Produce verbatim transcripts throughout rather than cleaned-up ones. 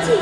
小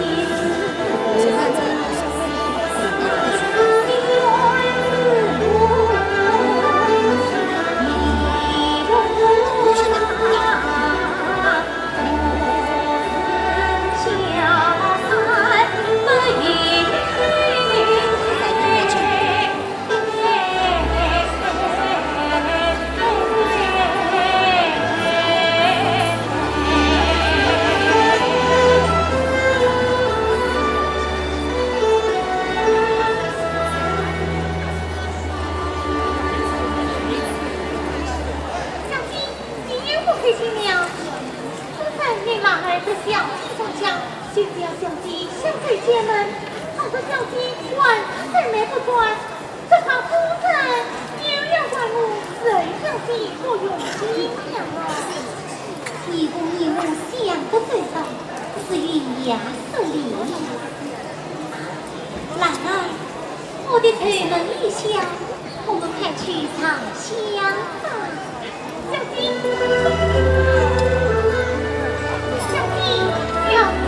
姐，你又不开心了？刚才你男儿在小姐床下，休叫小姐想在家门，倘若小姐还是在那不转，只怕夫人又要怪我任小姐不用心了。你和你母想得周到，是语言说理。兰儿，我的头门已响，我们快去烧香吧。小姐，小姐，小姐。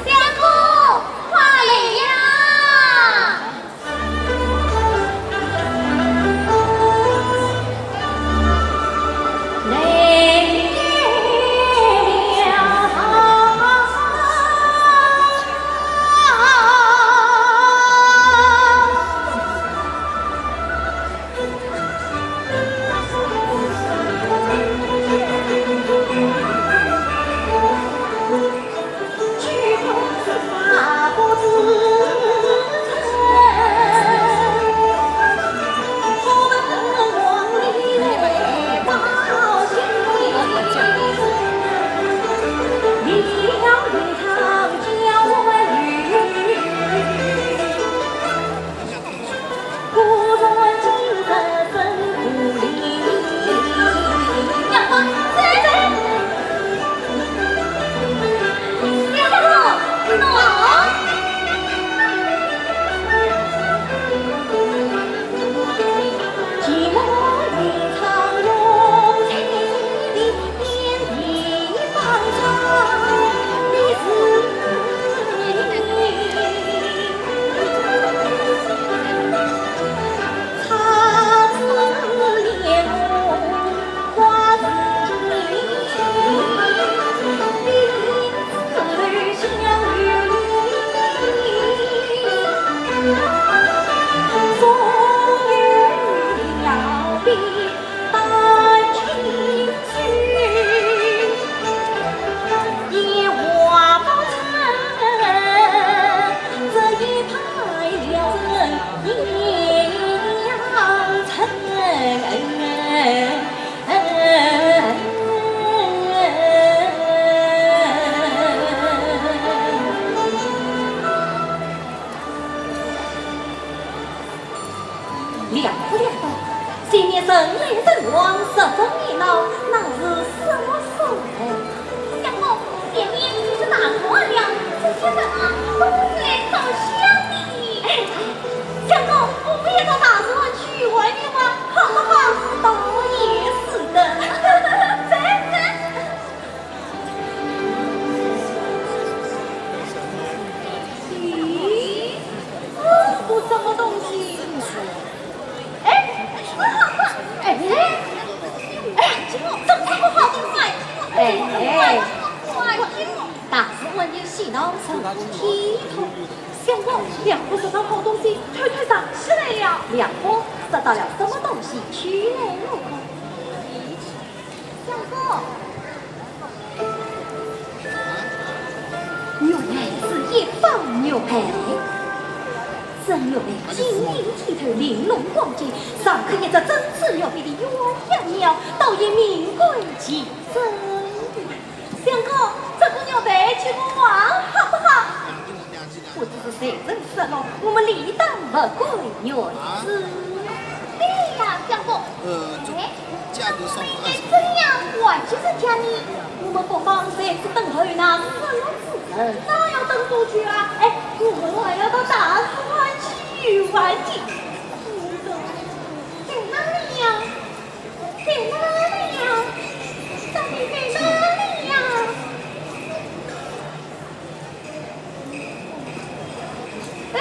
相公，快来呀！两个两个，今年人来人往，十分热闹，那是什么时候？相公，前面就是大观园了，这些人啊，都是来烧香的。哎，相公，我们也到大观园去玩一玩，好不好？倒也是的。走，走。 咦，这是什么东西？哎，哎，哎，哎，这是什么好东西？哎，哎，大师问你喜怒神通。相公，两个说到好东西，偷偷藏起来了。两个说到了什么东西？取来我看。 相公。原来是一方玉佩。这玉佩晶莹剔透，玲珑光洁，上刻一只珍珠玉佩的鸳鸯鸟，倒也名贵其珍。相公，这个玉佩借我望好不好？ 不知是谁人失落，我们理当物归原主。对呀，相公。呃，这，哎，价格上，那应该怎样还给人家呢？我们不妨在此等候那失落之人。那要等多久啊？哎，我们还要到大环境。在哪里呀？在哪里呀？到底在哪里呀？哎，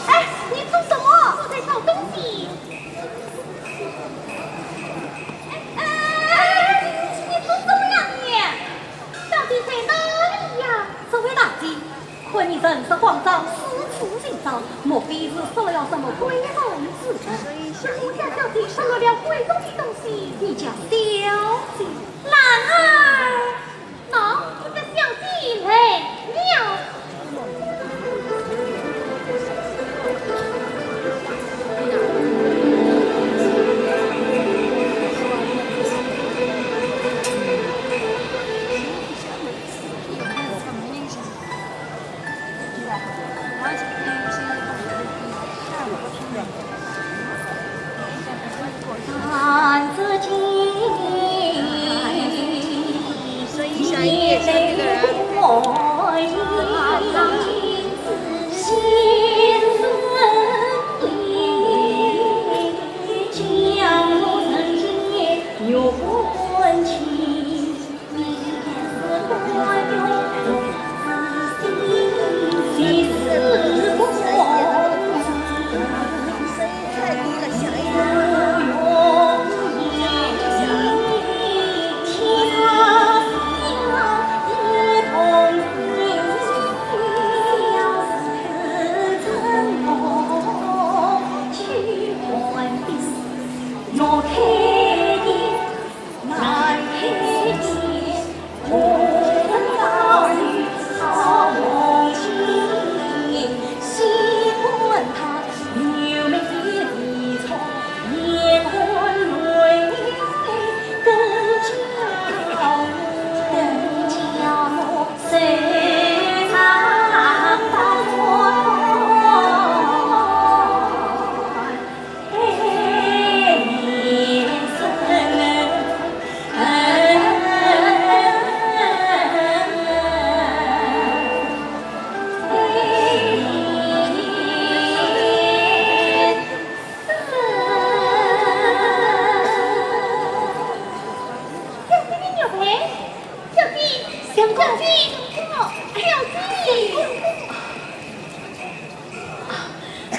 哎，你做什么？我在找东西。哎，哎，哎，你做什么呀你？到底在哪里呀？这位大姐，看你神色慌张，四处寻找，莫非是失了什么贵重之物？我家小姐失落了贵重的东西。你家小姐？兰儿，喏，我的小姐来了。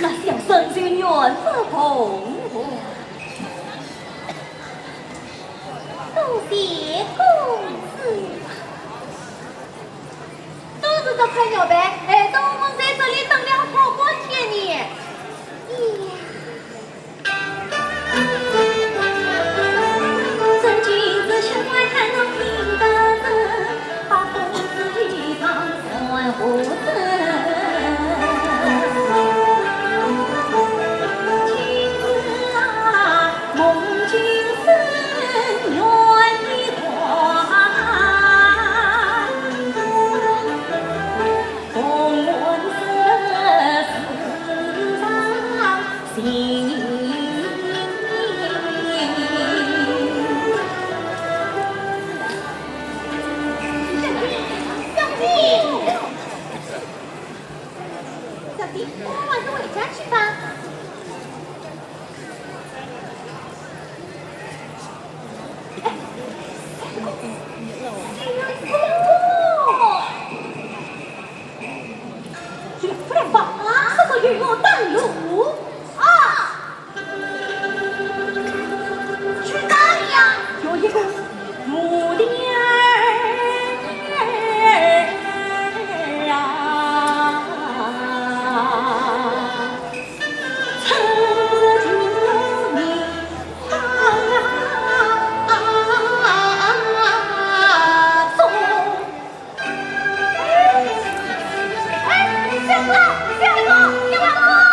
那小生就远不同。多谢公子。都是这块玉佩，害得我们在这里等了好半天呢。哎呀。 小弟，我们还是回家去吧。 这个不能放，啊，是说有我带路。啊。去哪里呀？有一个蝴蝶儿啊。 哎，小哥，小哥，小哥！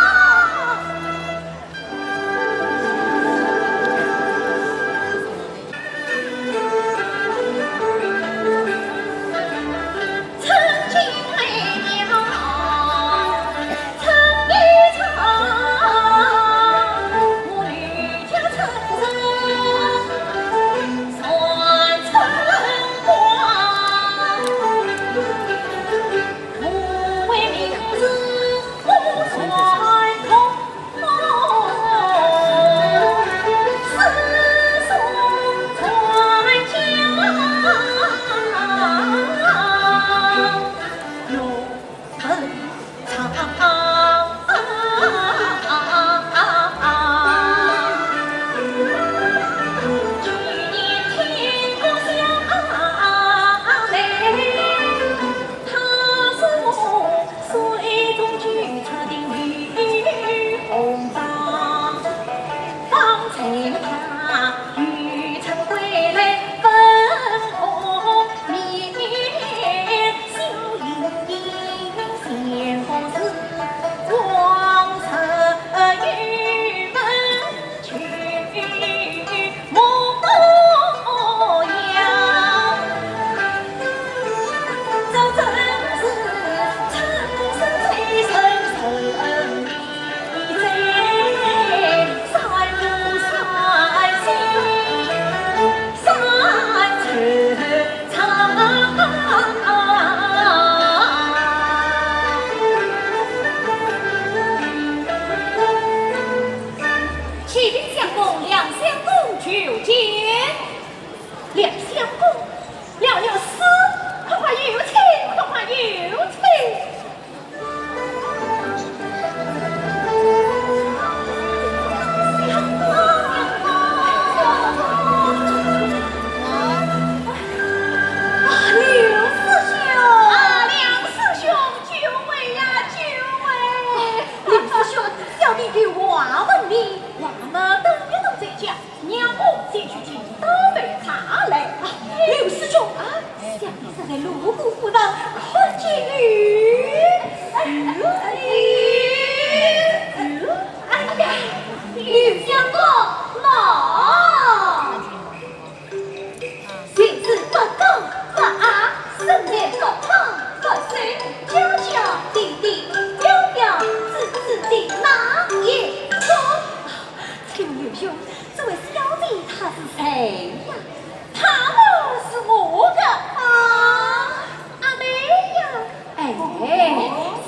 哎，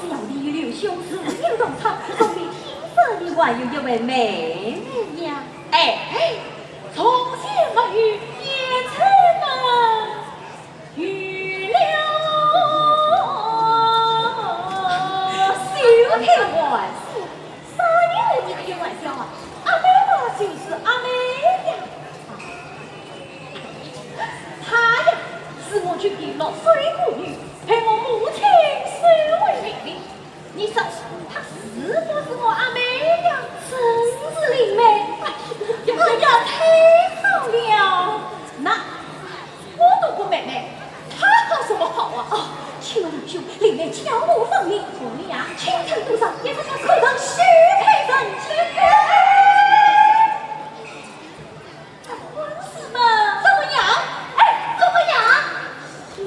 只要你与刘兄自由同窗，说明听说你还有一位妹妹呀。哎，从前没有，现在嘛有了。休开玩笑，啥人和你开玩笑啊？阿妹嘛就是阿妹呀。 她呀，是我舅的落水孤女，被我母亲收为妹妹。你说她是不是我阿妹呀？真是灵媒，哎呀，太好了！那我多个妹妹，她好什么好啊？哦，请问刘兄，灵媒叫我方名，我呀，青春多少，也是要看上许配人家。 婚事嘛，怎么样？哎，怎么样？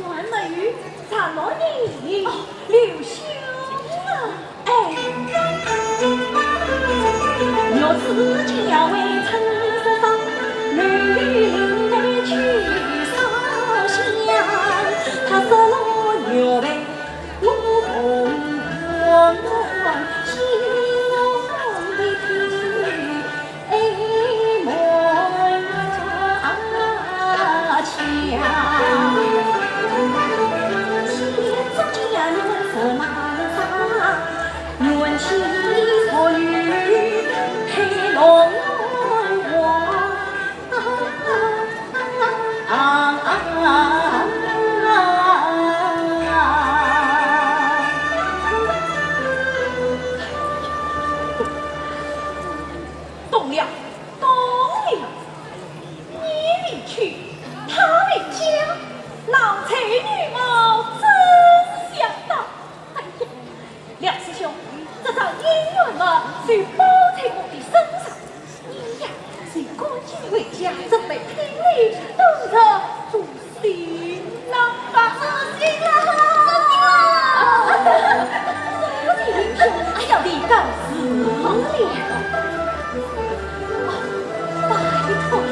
还没有，咱们呢？哦，刘兄啊，哎。 懂了，懂了。你未娶，她未嫁，郎才女貌真相当。哎呀，梁师兄，这张姻缘嘛，就包在我的身上。你呀，就赶紧回家准备聘礼，等着做 新郎吧。新郎！新郎！哎呀，你告辞了。哦，拜托了。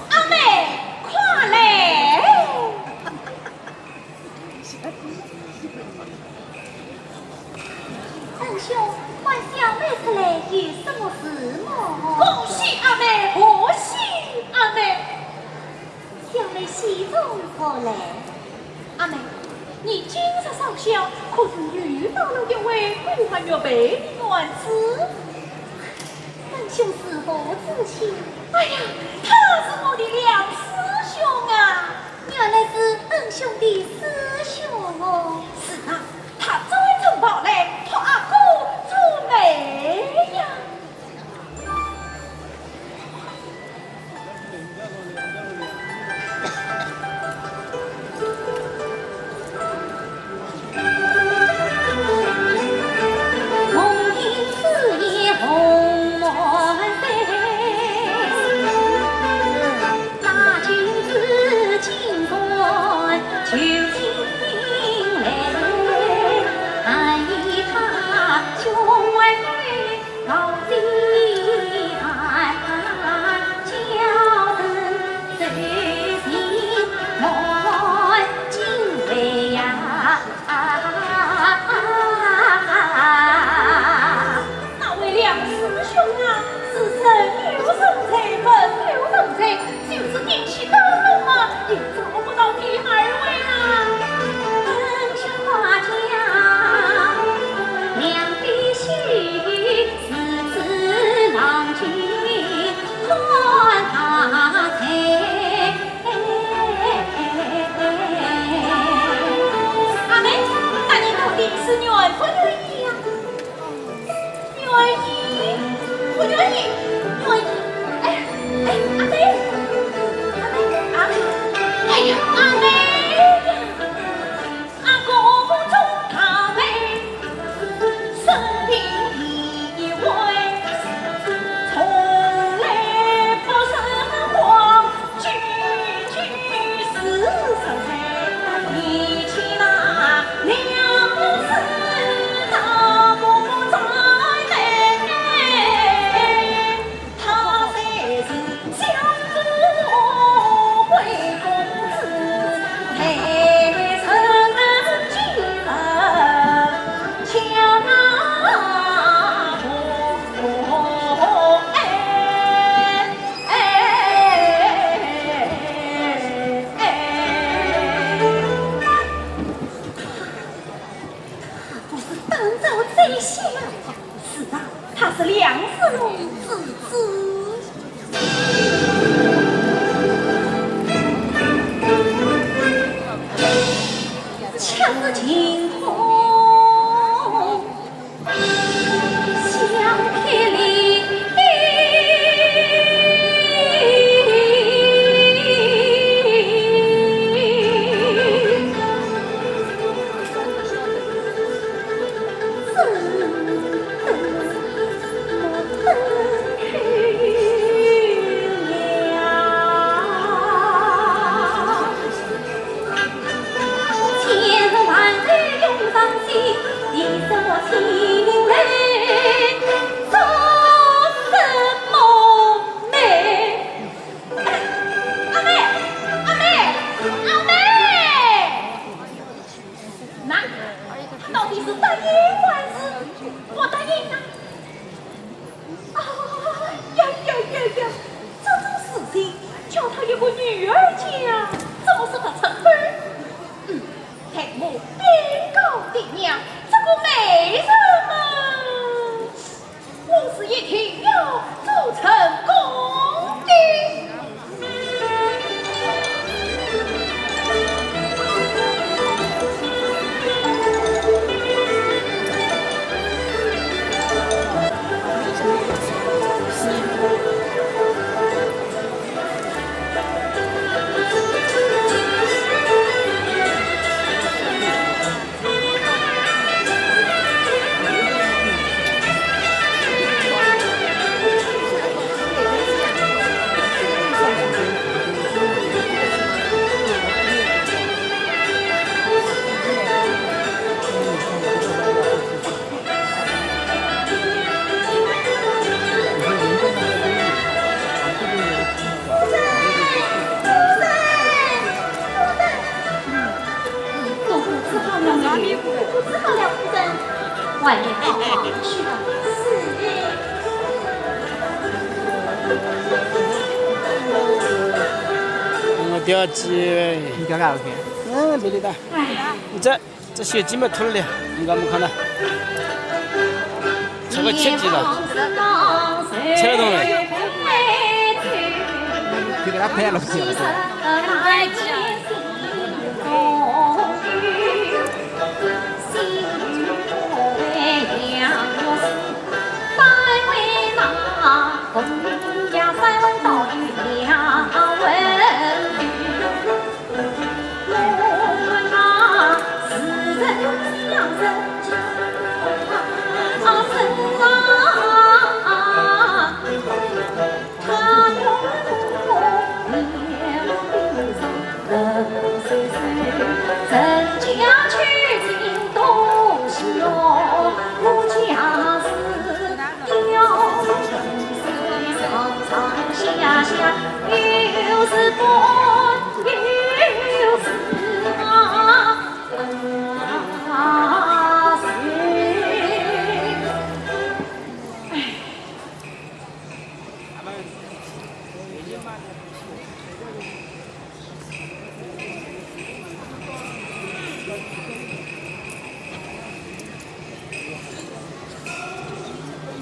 阿妹，快来！ 恩兄，唤小妹出来有什么事么？恭喜阿妹，贺喜阿妹！小妹喜从何来？阿妹，你今日上香，可是遇到了一位孤魂野魅的男子？ 恩兄是何之亲？哎呀，他是我的梁师兄啊！原来是恩兄的师兄哦。是啊，他专程跑来托阿哥做媒呀。女儿家怎么说得成功？嗯，待我禀告爹娘，这个媒人嘛，我是一定要做成功的。我掉鸡。你刚刚OK？嗯，没得的。哎。你这，这血迹没吐了，你敢不看了？这个血迹了，吃了东西。就给他拍了，不行了。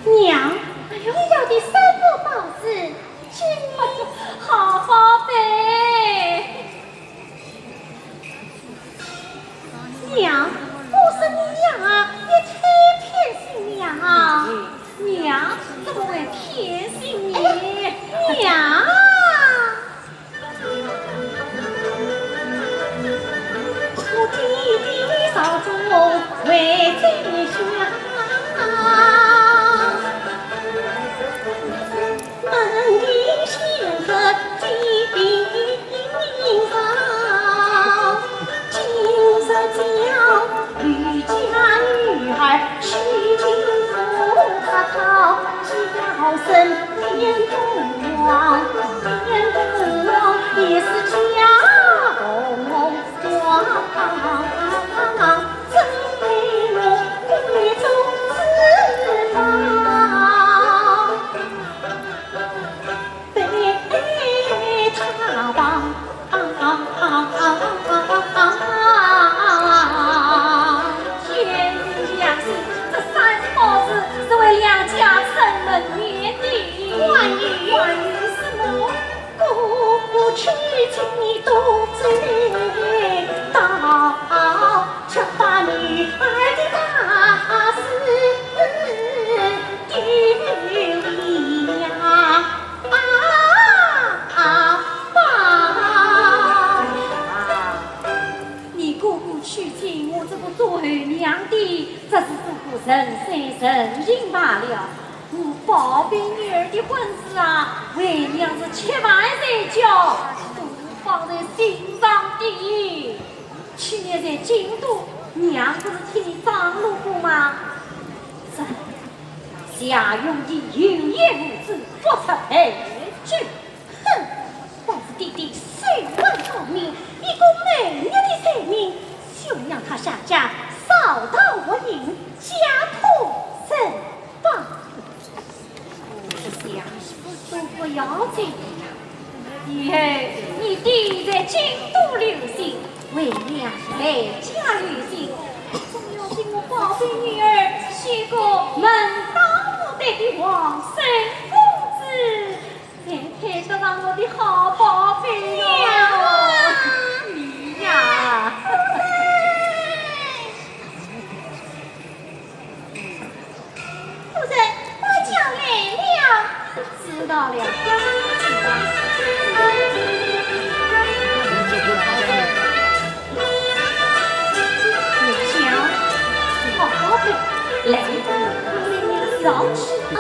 娘，哎呦，要的三个宝子，真好宝贝。 娘，我说你呀，也太偏心了啊！娘怎么会偏心呢？娘，我爹爹早早回在家。 门里仙客几平少，今日将渔家女儿娶进府客套，叫声天不黄，天不黄，也是家中花。 天降喜，这三个宝子是为两家撑门面的。还有，还有什么？ 你哥哥娶进我这个做后娘的，只是做个顺水顺情罢了。 我宝贝女儿的婚事啊，为娘是吃饭睡觉都放在心上的。去年在京都，娘不是替你张罗过吗？这夏永义有眼无珠，不识抬举。哼，但是爹爹手腕高明，一个美丽的才名，休让他夏家扫荡无影，家破人亡。 不想都不要紧，以后你你在京都留学，为娘在家留学，总要给我宝贝女儿选个门当户对的王孙公子，才配得上我的好宝贝哟。娘啊！你呀。 夫人，我家来了。知道了，知道了。你讲，好好的，来，我们上去啊。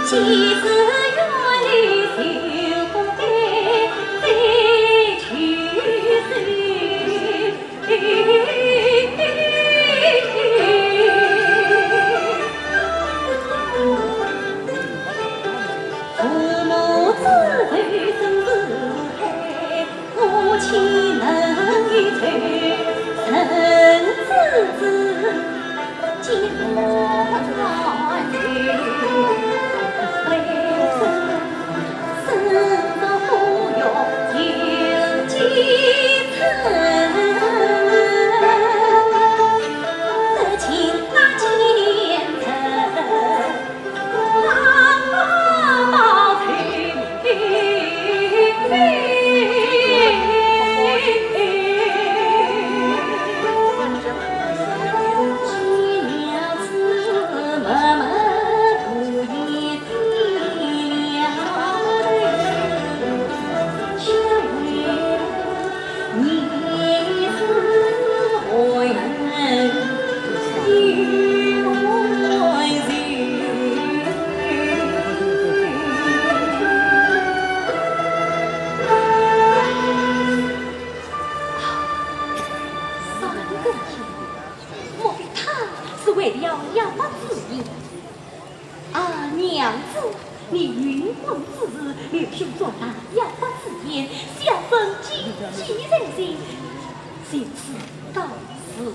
三个月，莫非他是为了要发子音？啊，娘子，你云云之事，刘兄做大要发子音，小生谨记在心，就此告辞了。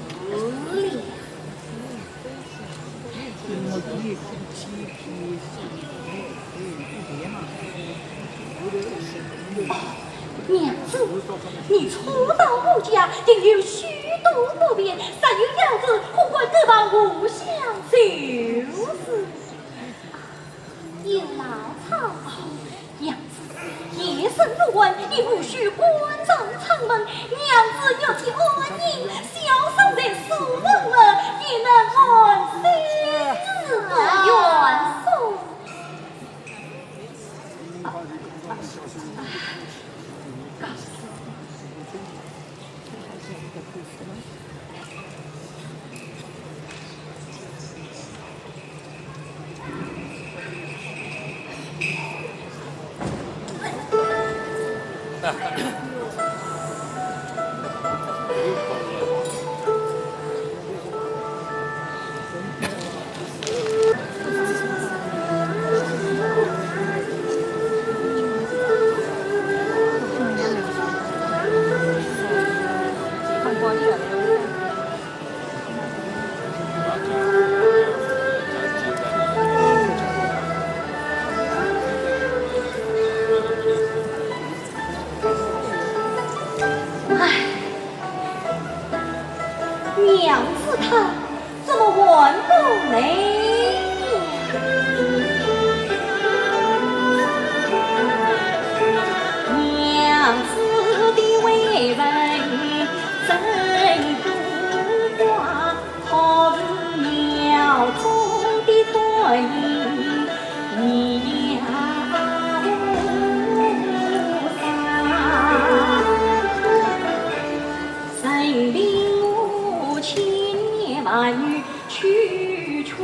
娘子，你初到我家，定有许多不便，若有要事，可管各房互相就是。有老草。娘子，夜深人静，你无需关上窗门，娘子有其安宁，小生在书房门，也能安心自处。唉，娘子她怎么还不来呢？娘子的为人真古怪，好似庙中的观音。 你呀菩萨，任凭我千言万语去劝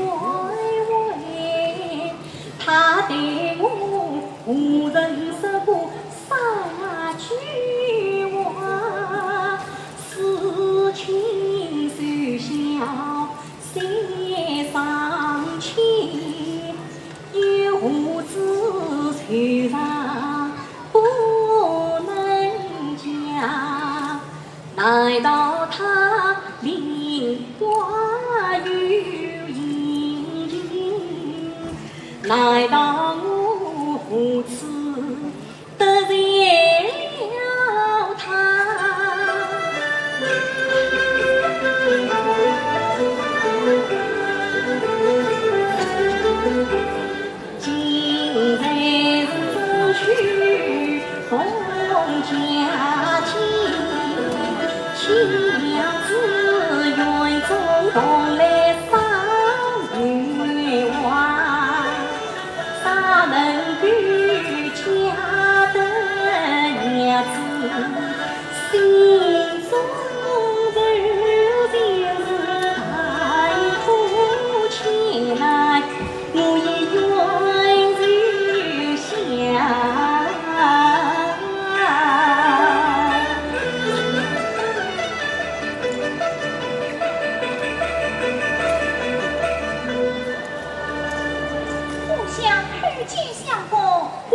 慰，他对我何曾说过三句话？事情虽小，心伤情。 又何止愁肠不能解？难道他另外有隐情？难道我何止 得罪了他。今日是去奉驾前，请娘子远中同来赏月华。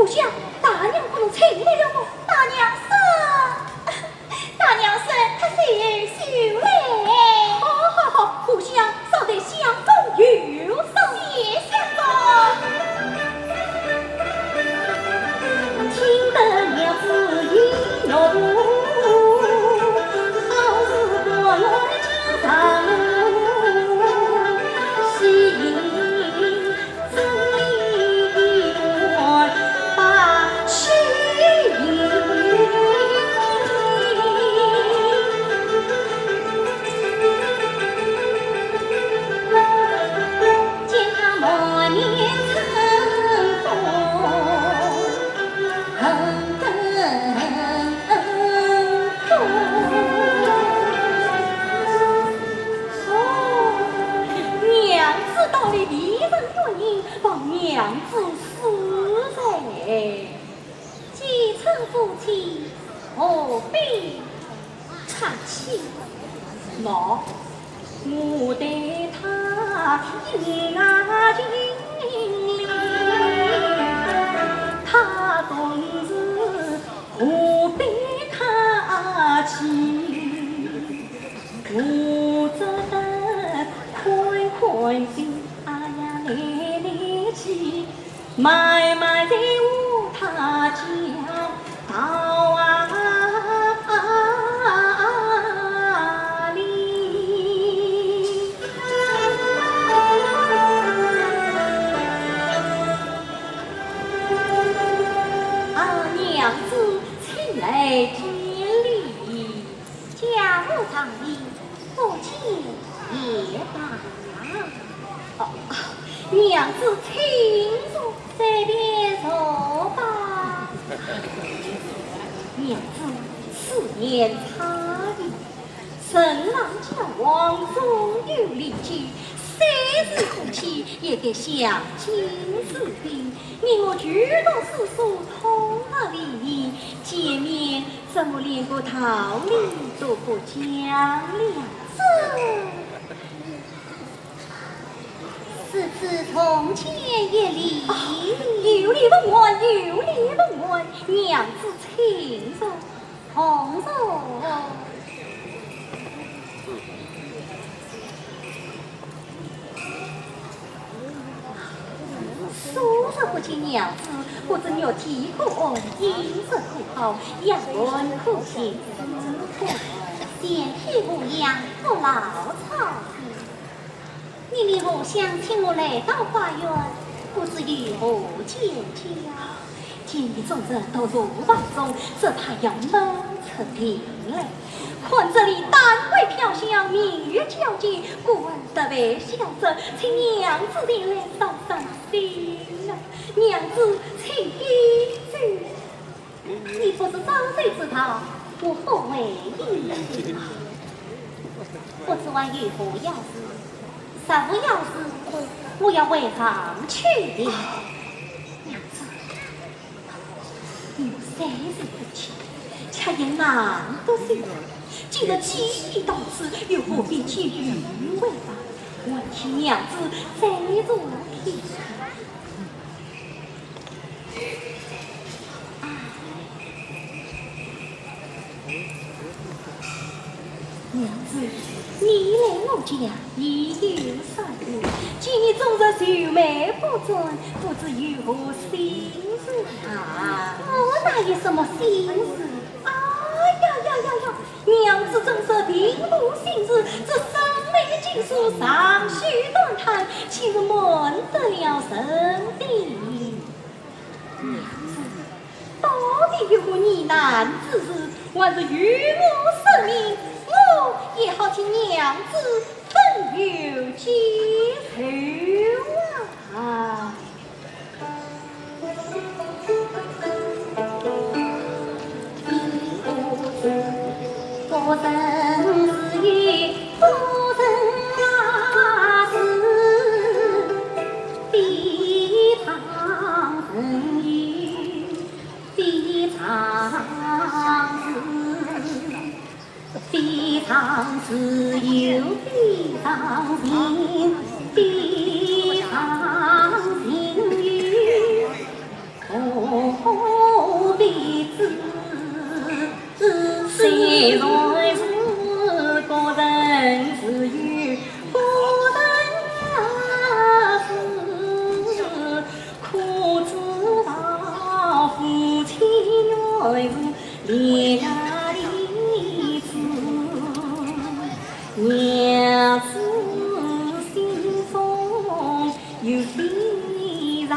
想大娘可能请来了么？大娘说，大娘说她随后就来。好好好，互相稍待相公有赏。谢相公。听得娘子一怒，好似不愿家上，喜迎 哦，娘子到了离人月影，望娘子恕罪。既称夫妻，何必客气？喏，我待他恩爱情理，他同是何必客气？ 我只得宽宽心，哎呀，来来去，慢慢在我他家道啊理。啊，娘子，请来见礼。 家母长礼，不见也罢。哦，娘子请坐，随便坐吧。娘子，此言差矣。人郎交往总有礼节，虽是夫妻，也该相敬如宾。你我俱读诗书，通达礼仪，见面 怎么连个道理都不讲了？这，如此从前也礼。哦，有礼不还，有礼不还，娘子请坐，同坐。 数日不见娘子，不知玉体可安，饮食可好，丫鬟可齐，可全体无恙，不劳操心。你们互相请我来到花园，不知有何见教？ 见你终日独坐房中，只怕要闷出病来。看这里丹桂飘香，明月皎洁，顾儿特为小侄，请娘子前来散散心啊。娘子，请起坐。你不知早就知道，我不为你。不知还有何要事？若无要事，我要回房去的。娘子， 你我三日不见，却也难得相会。今日既已到此，又何必见面回房？还请娘子再坐片刻。唉。 娘子，你来我家已有三日，见你终日愁眉不展，不知有何心事啊？我哪有什么心事？哎呀呀呀呀，娘子真是平复心事，这伤悲的情书长吁短叹，岂是瞒得了人的？娘子， 到底有何疑难之事，还是与我说明，我也好替娘子分忧解愁啊。有心人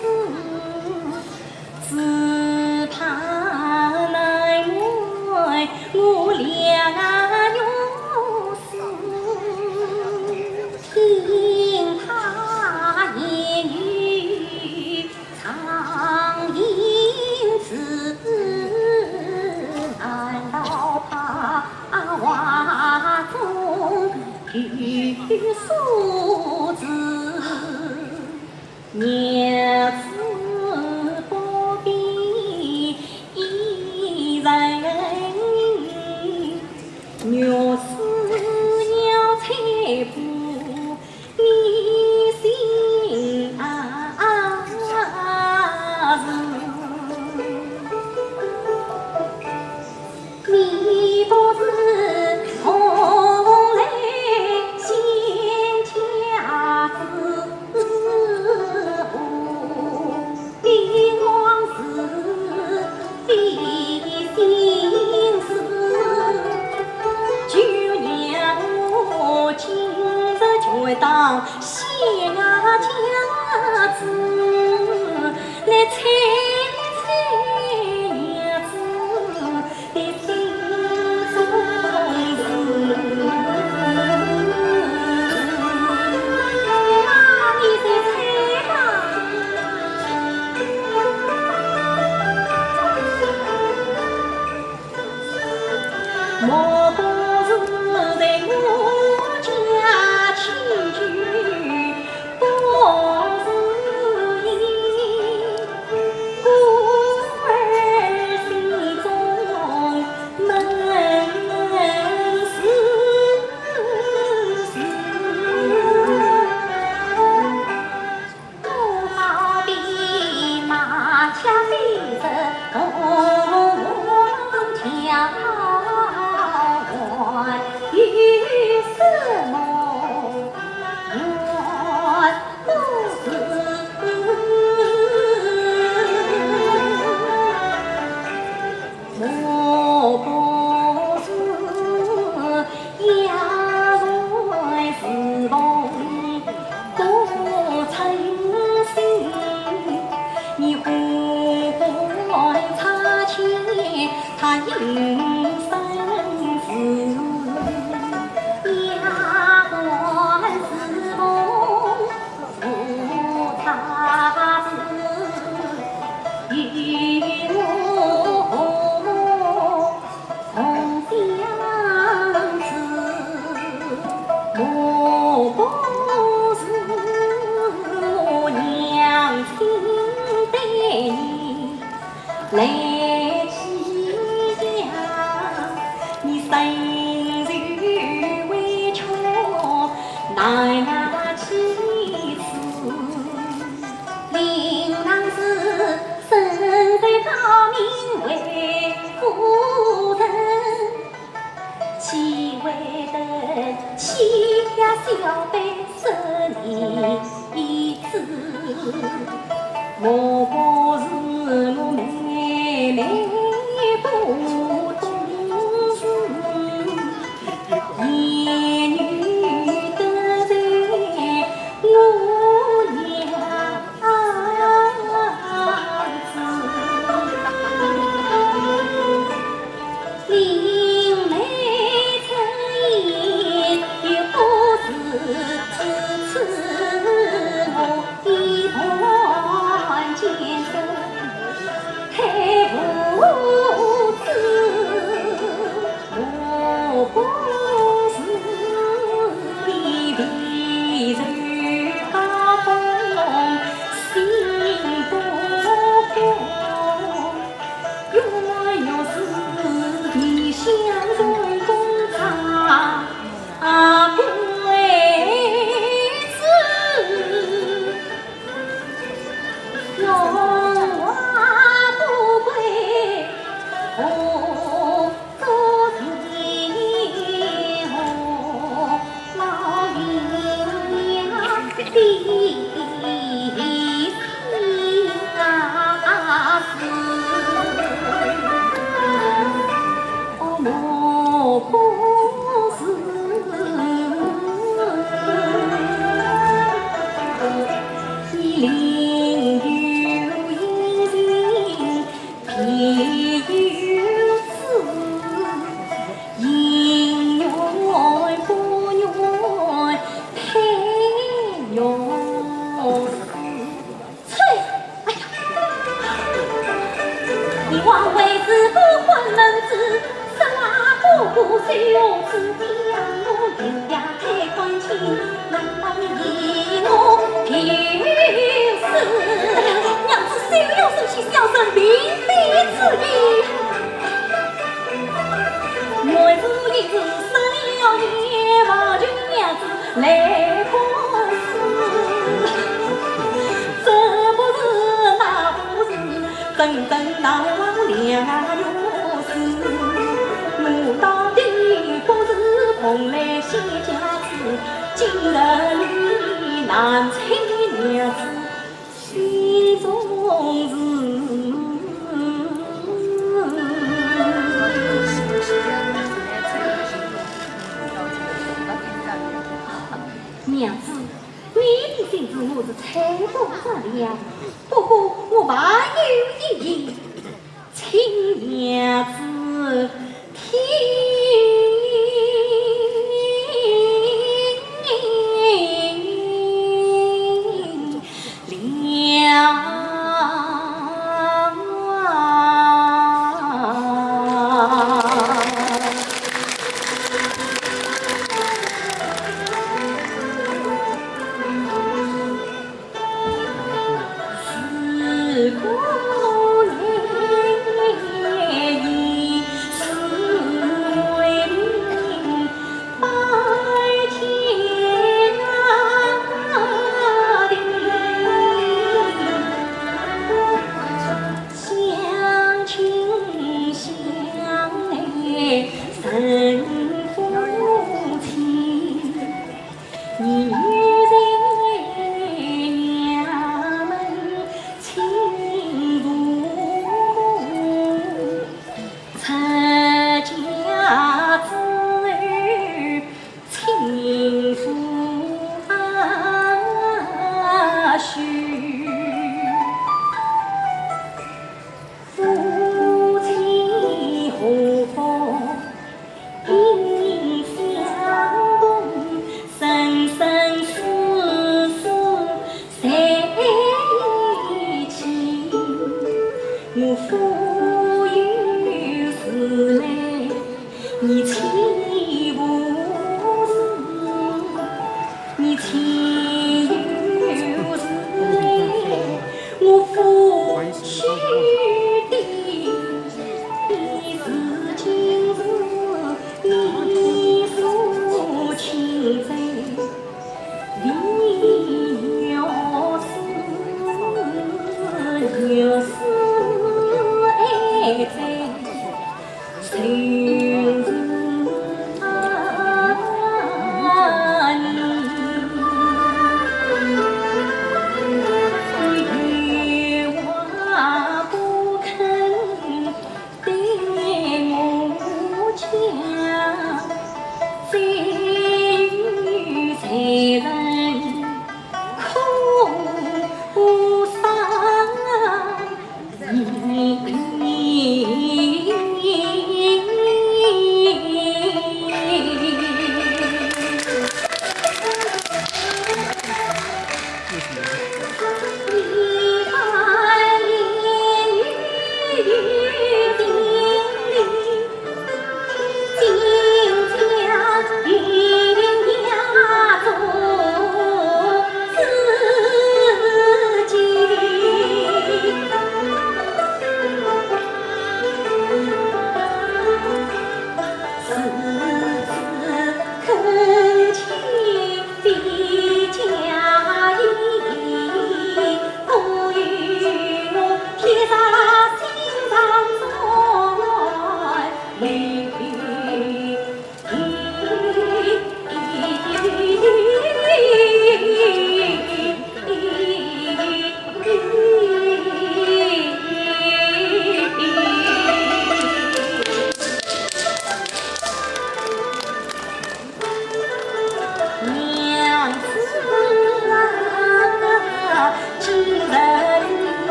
士，只怕难为我两女子，听他言语 苍蝇子，难道他话中有所指？娘子不必疑人，若是要猜不 你心啊是，你不是蓬莱仙家之后， 的往事，的心事，就让我今日全当写家子来猜猜娘子 的心中事。你在猜吧。莫不是在我家亲眷 不是因，故而心中闷思思。我好比马车飞着铜墙外，有什么 来计较，你身受委屈，难拿其词。令郎是身在高明为夫人， 岂会得欺压小辈，失你一子？莫不是我妹妹不懂事，言语得罪我娘子。 林妹真言又不是此次娘子休要生气，小生明白之意。原是一时失了言，望求娘子来宽恕。这不是那不是，真正难忘良月事。我到底不是蓬莱仙家子， 今日里难成娘子心中事。娘子，你的心事我是猜不着了，不过我还有一言， 请娘子听了。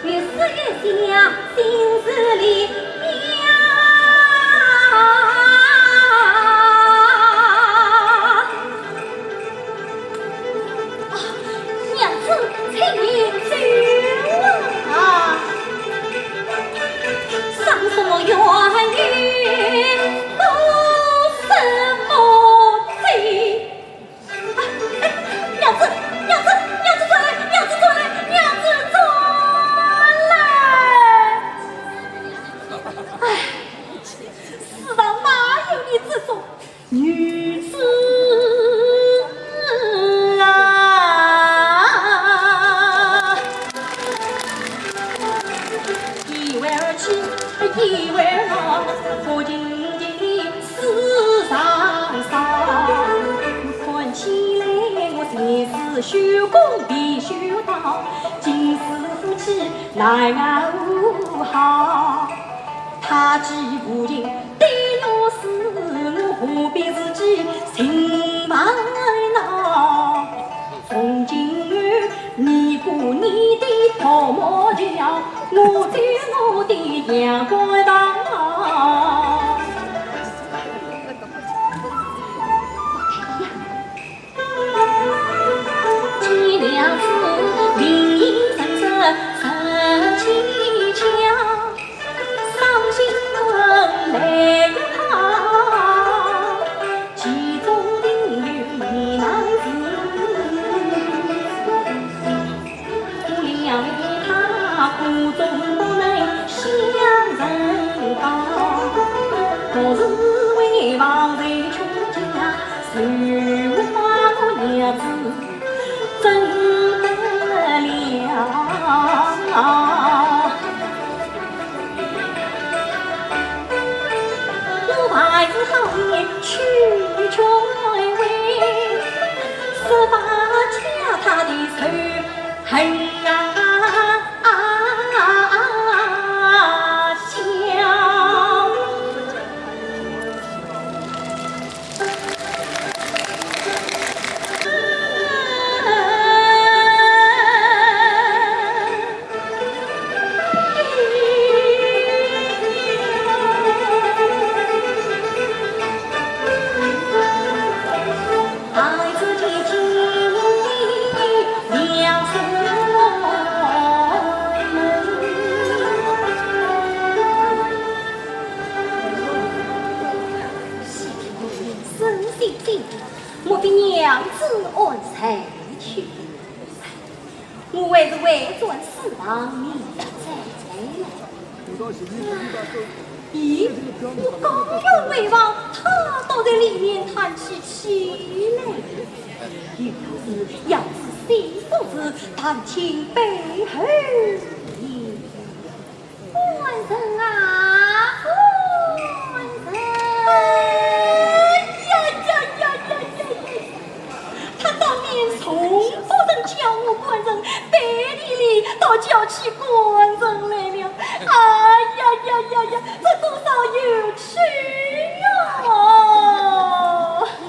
越说越像心事里呀。啊，娘子，请你走啊。伤什么冤冤，多什么罪。 哎，哎，娘子，娘子，娘子转来，娘子转来，娘子转来！哎，世上哪有你这种女子啊！一会儿去，一会儿来，不停停的 事上上，看起来我前世修功必修道，今世夫妻奈何何？他既无情对我死，我何必自己寻烦恼？从今后，你过你的独木桥，我走我的阳关道。 莫非娘子安睡去？ 我还是回转书房里再来。咦，我刚要回房，他倒在里面叹起气来。又是要是心不是，但听背后言。 官人啊，官人！哎呀呀呀呀呀呀！他当面从不曾叫我官人，背地里倒叫起官人来了。哎呀呀呀呀，这多少有趣哟！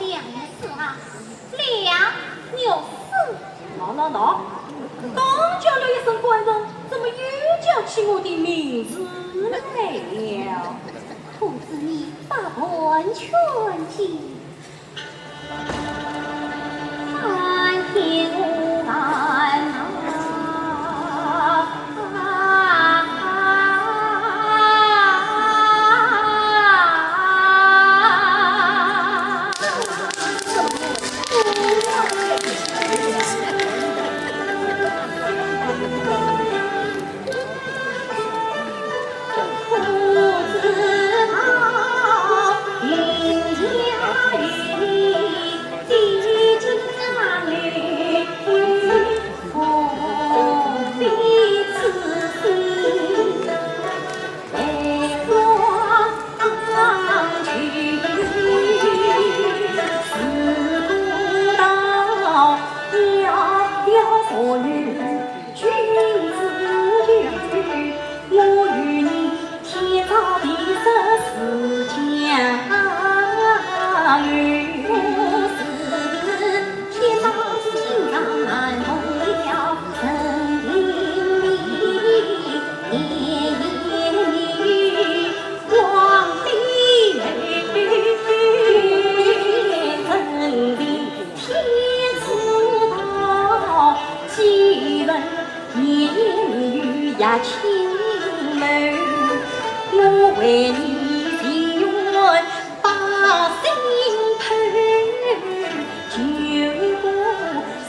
梁女士啊， 梁女士。喏喏喏，刚叫了一声官人，怎么又叫起我的名字来了？不知你百般劝解，安天无烦啊。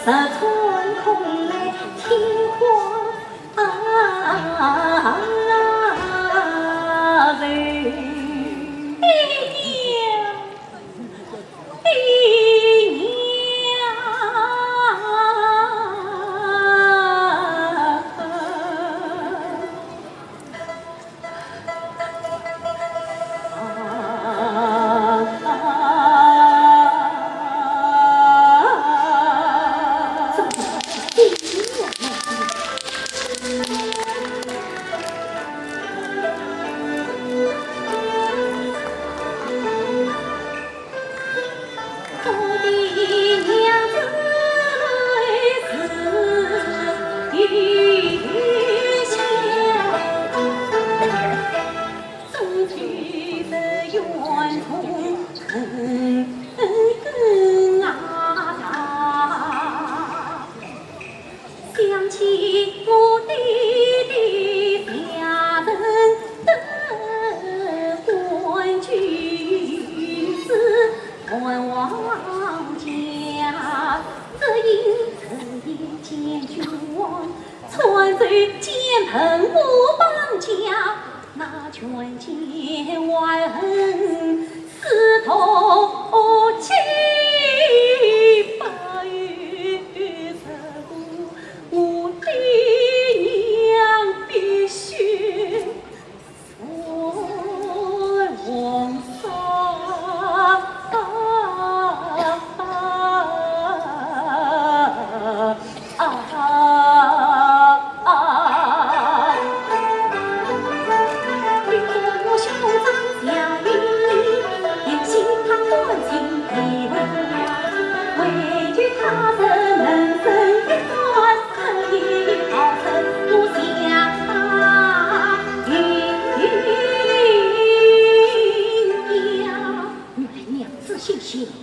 十川空来天荒啊，人。哎呀，哎呀。想起我爹爹下人得官，君子汉王家，只因日夜见君王，穿州见朋我邦家，那权奸外恨，四通七百十五，我爹娘必须 娘子心细啊。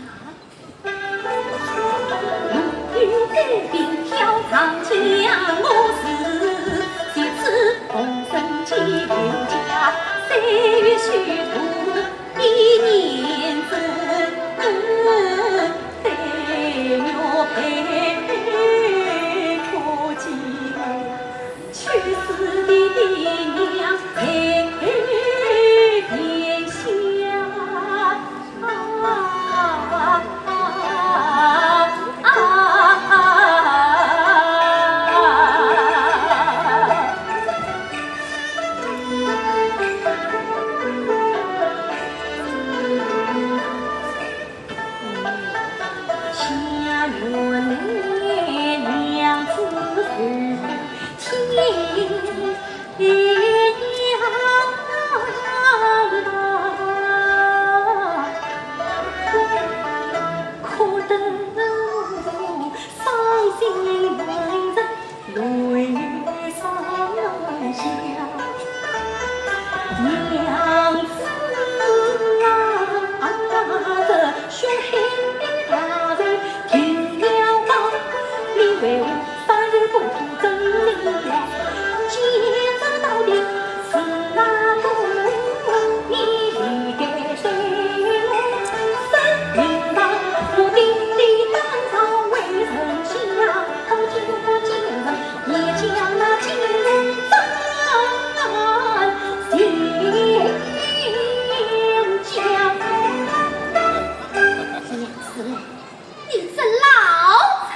你这老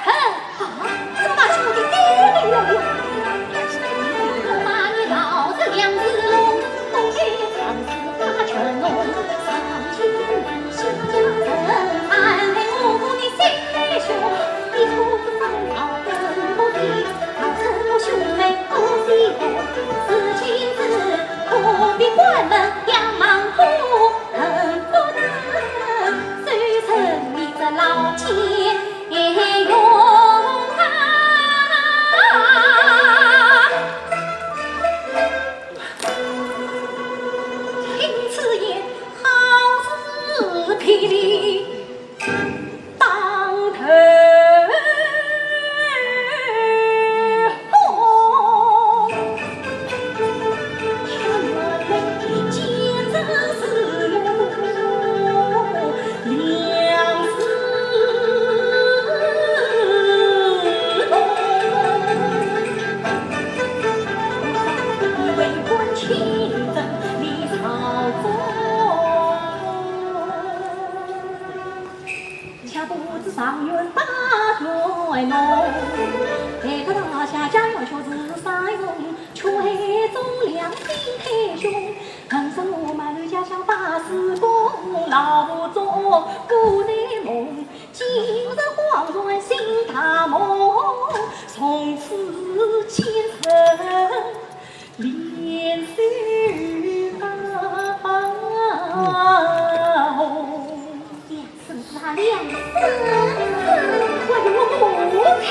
贼！啊，怎么把兄弟给弄了？我骂你老贼梁子龙，不配上司大权龙，上天下人，俺陪我你心胸，你不知道本不平，老贼我兄妹不和，事情是何必关门杨忙虎。 恨不得收拾你这老奸雄啊！听此言，好似霹雳当头。不知状元把元弄，待客大家家园却是山穷，却中良心太雄。人生路漫漫家乡百事风，老母做个美梦，今日恍然醒大梦，从此前程 连水高。梁子啊，梁子，还有我母亲。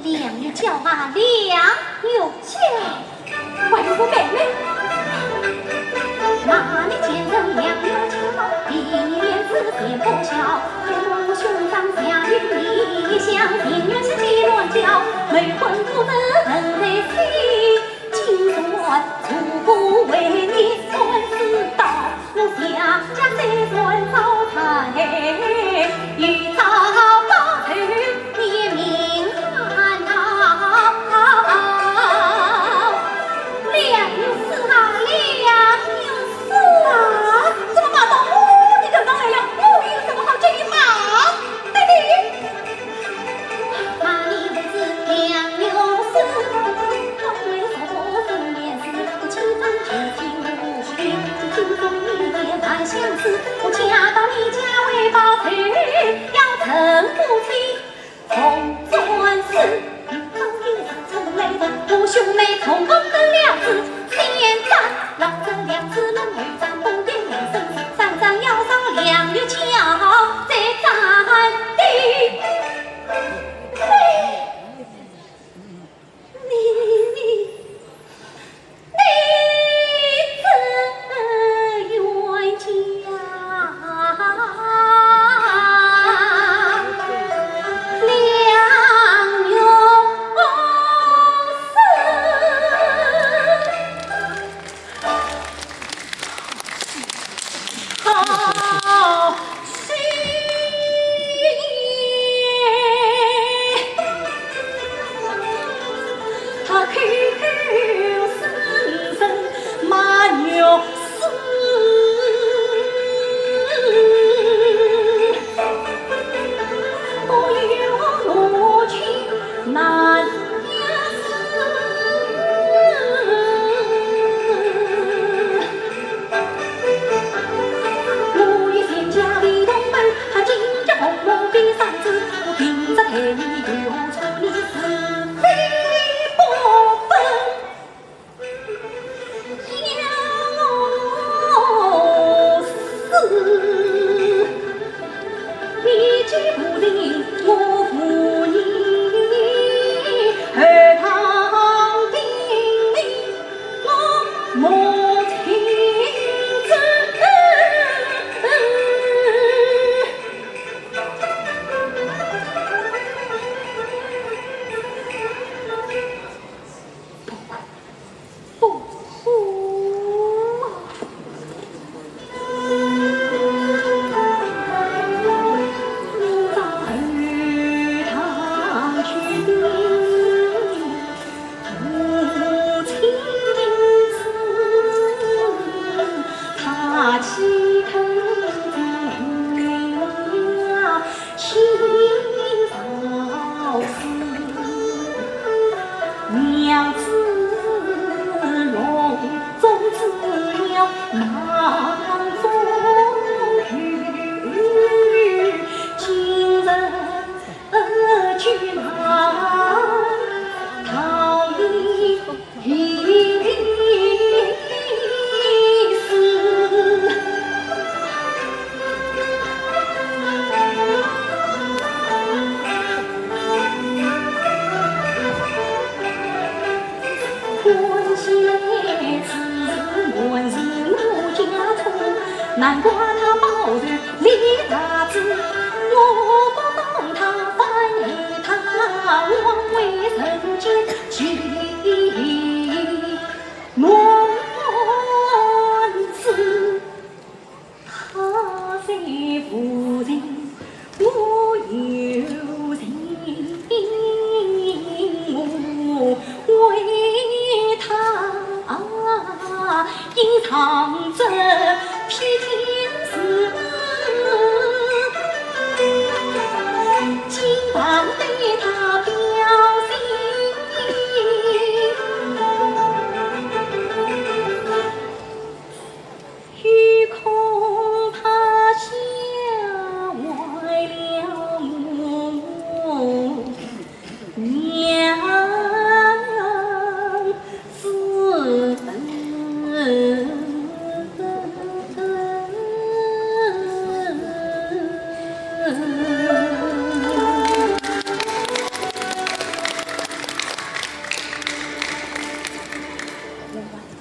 梁玉娇啊，梁玉娇。 还有我妹妹。 梁玉书啊，梁玉书啊，怎么跑到我的头上来了？我有什么好给你骂？对不对？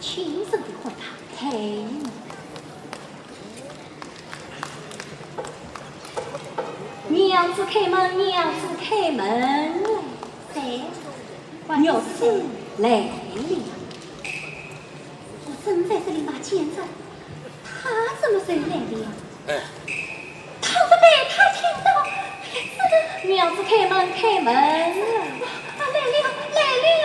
亲身的看他，嘿。 娘子开门，娘子开门。谁？玉芝来了。我正在这里骂奸贼，他怎么就来了？哎。倘若被他听到，哎呀，这个……娘子开门，开门。啊，来了，来了。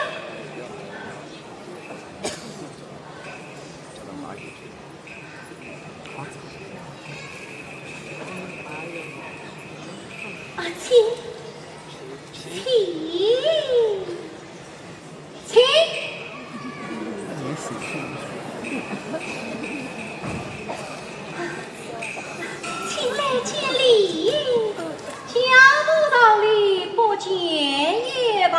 啊，请，请，请。请来见礼。 家徒道理，不见也罢。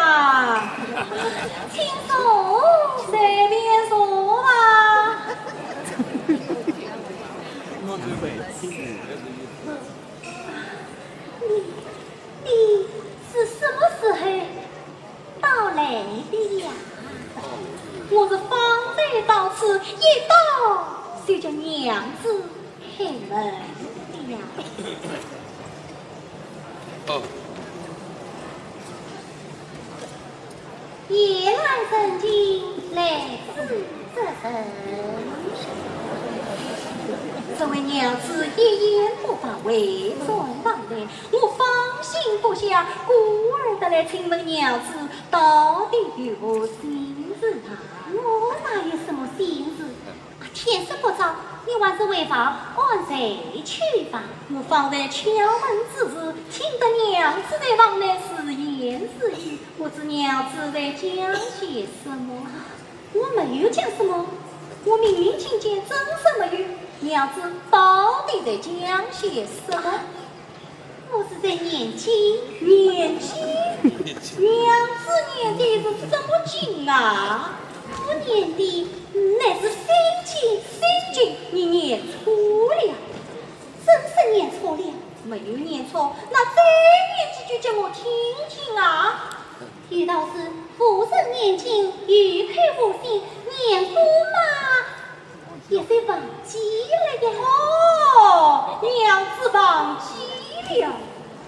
请坐，随便坐吧。你，你是什么时候到来的呀？我是方才到此，一到就叫娘子 开门的呀。哦。夜来人静，来者不善。这位娘子一言不发，回转房来，我放心不下，故而特来请问娘子到底有何心事啊？我哪有什么心事？ 天色不早，你还是回房安睡去吧。我方才敲门之时，听得娘子在房内自言自语，不知娘子在讲些什么？我没有讲什么，我明明听见，怎么没有？娘子到底在讲些什么？ 我是在念经。念经？娘子念的是什么经啊？我念的乃是心经。心经？你念错了。真是念错了。没有念错，那再念几句给我听听啊。有道是，无人念经，有口无心，念过嘛， 也是忘记了呀。哦，娘子忘记了。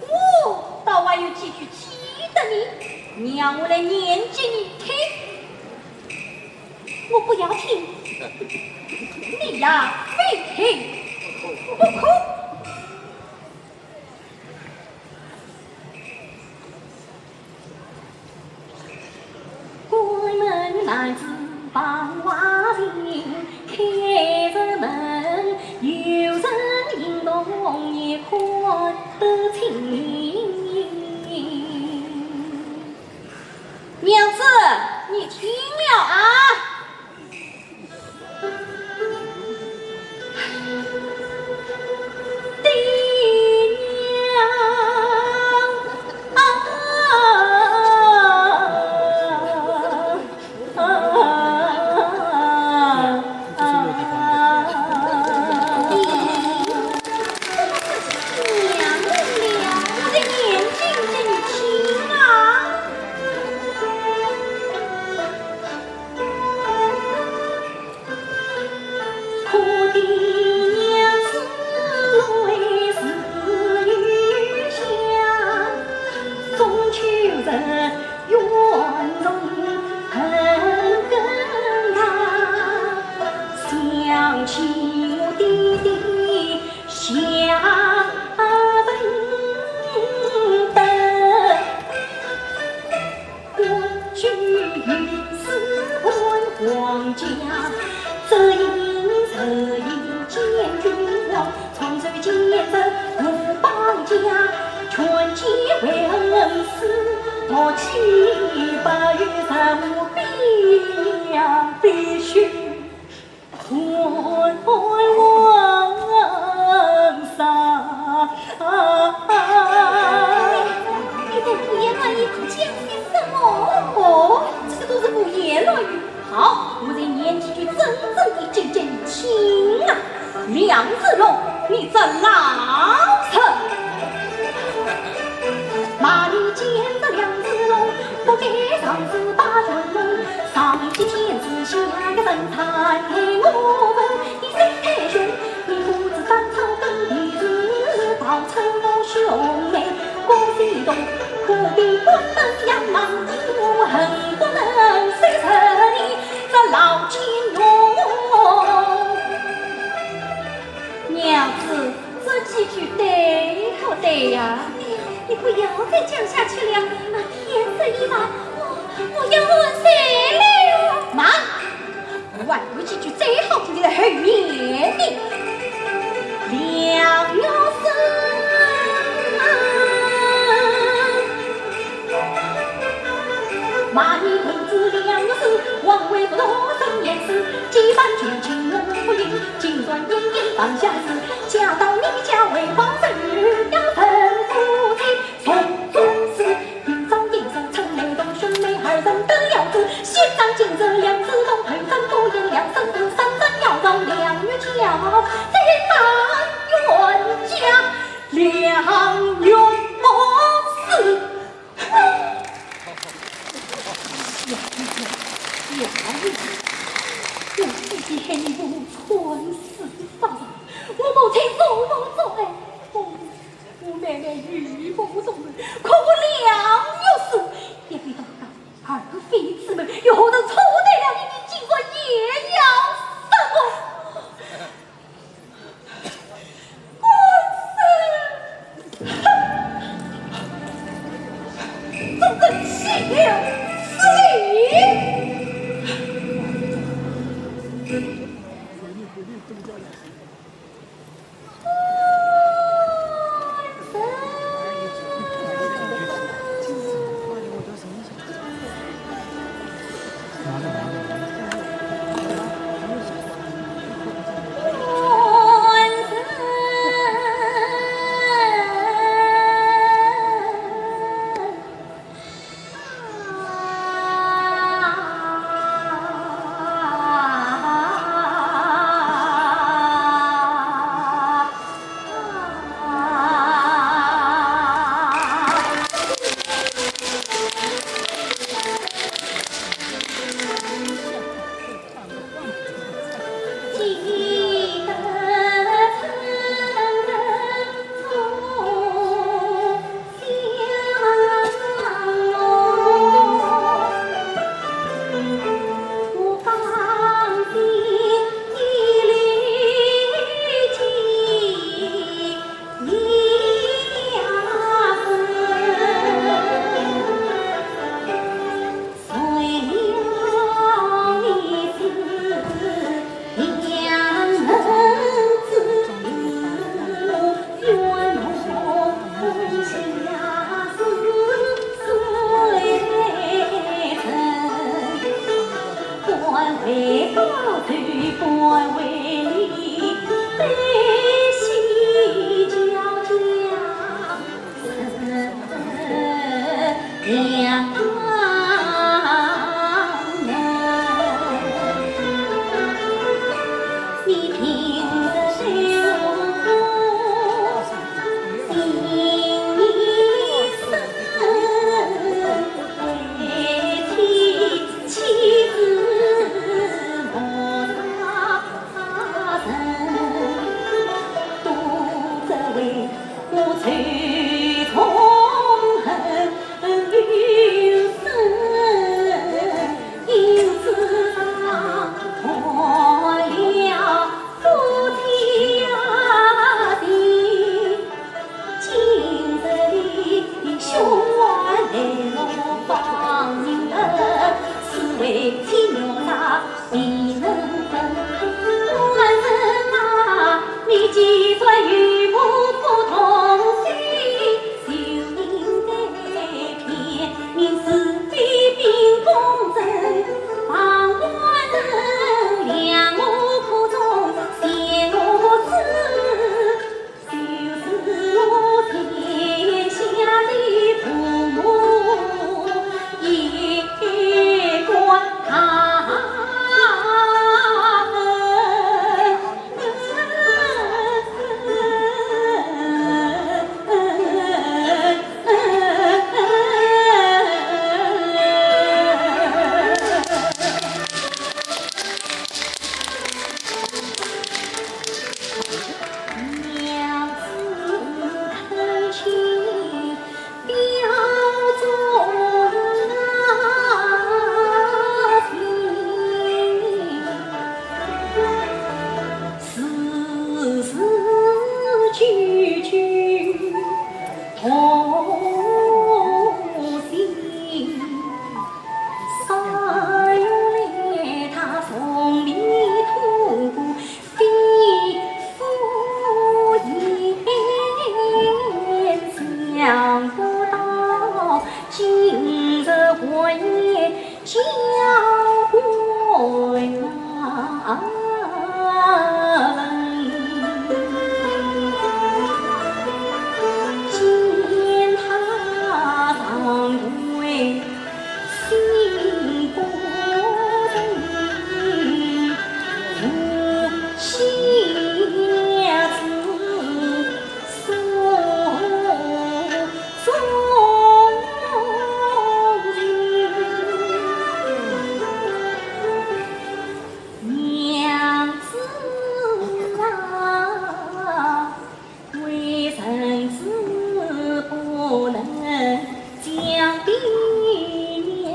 哦，倒还有几句记得呢，你让我来念给你听。我不要听。你呀，非听不可。 关门难自傍花林，开着门，有人影动也看得清。娘子，你听了啊？ 爹娘啊，啊，啊，啊。杨文德，官居御史判皇家，这一任谥号建君王，创寿建德无邦家，权且为恩师，莫欺白玉，什么必要必须 你在胡言乱语，讲些什么？哦，这个都是胡言乱语。好，我再念几句真正的，听听清啊。梁子龙，你这老贼！ 娘子，这几句对不对呀？哎呀，你不要再讲下去了，那天色已晚，我，我要换睡了。慢，我还有几句最好听的后面的。梁玉书。 我弟弟恨我穿丝发上，我母亲受我作害，我，我妹妹与我同罪，可我梁玉书也被当当二妃之门，又何曾错待了你，你竟说也要杀我？ 官司，哼，真正岂有此理！官司。能将爹娘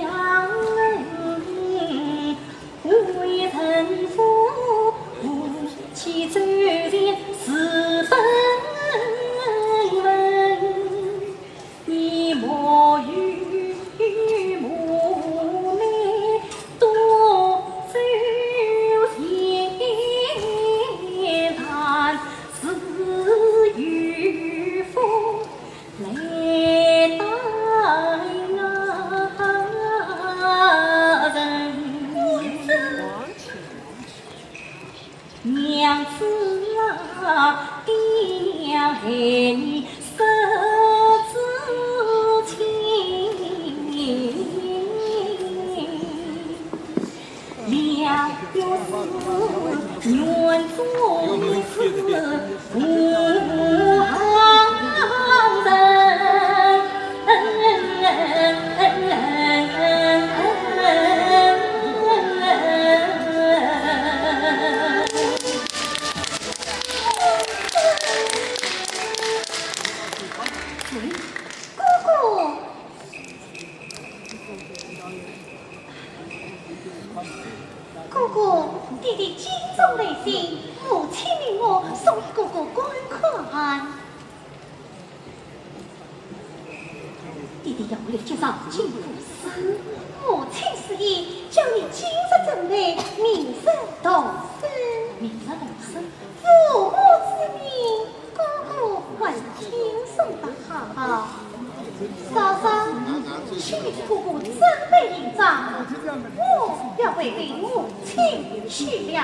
归人父，夫妻周全是分文。你莫与母妹多走闲谈，自有夫 来待啊人。娘子啊，爹娘害你失子亲。 良药是愿中医是无好人。哥哥， 哥哥，爹爹金钟来信，母亲命我送与哥哥观看。爹爹要立即上京赴试，母亲示意，叫你今日准备，明日动身。明日动身？父母之命， 哥哥还听从得好。嫂嫂，请你替哥哥准备行装，我要回禀母亲去了。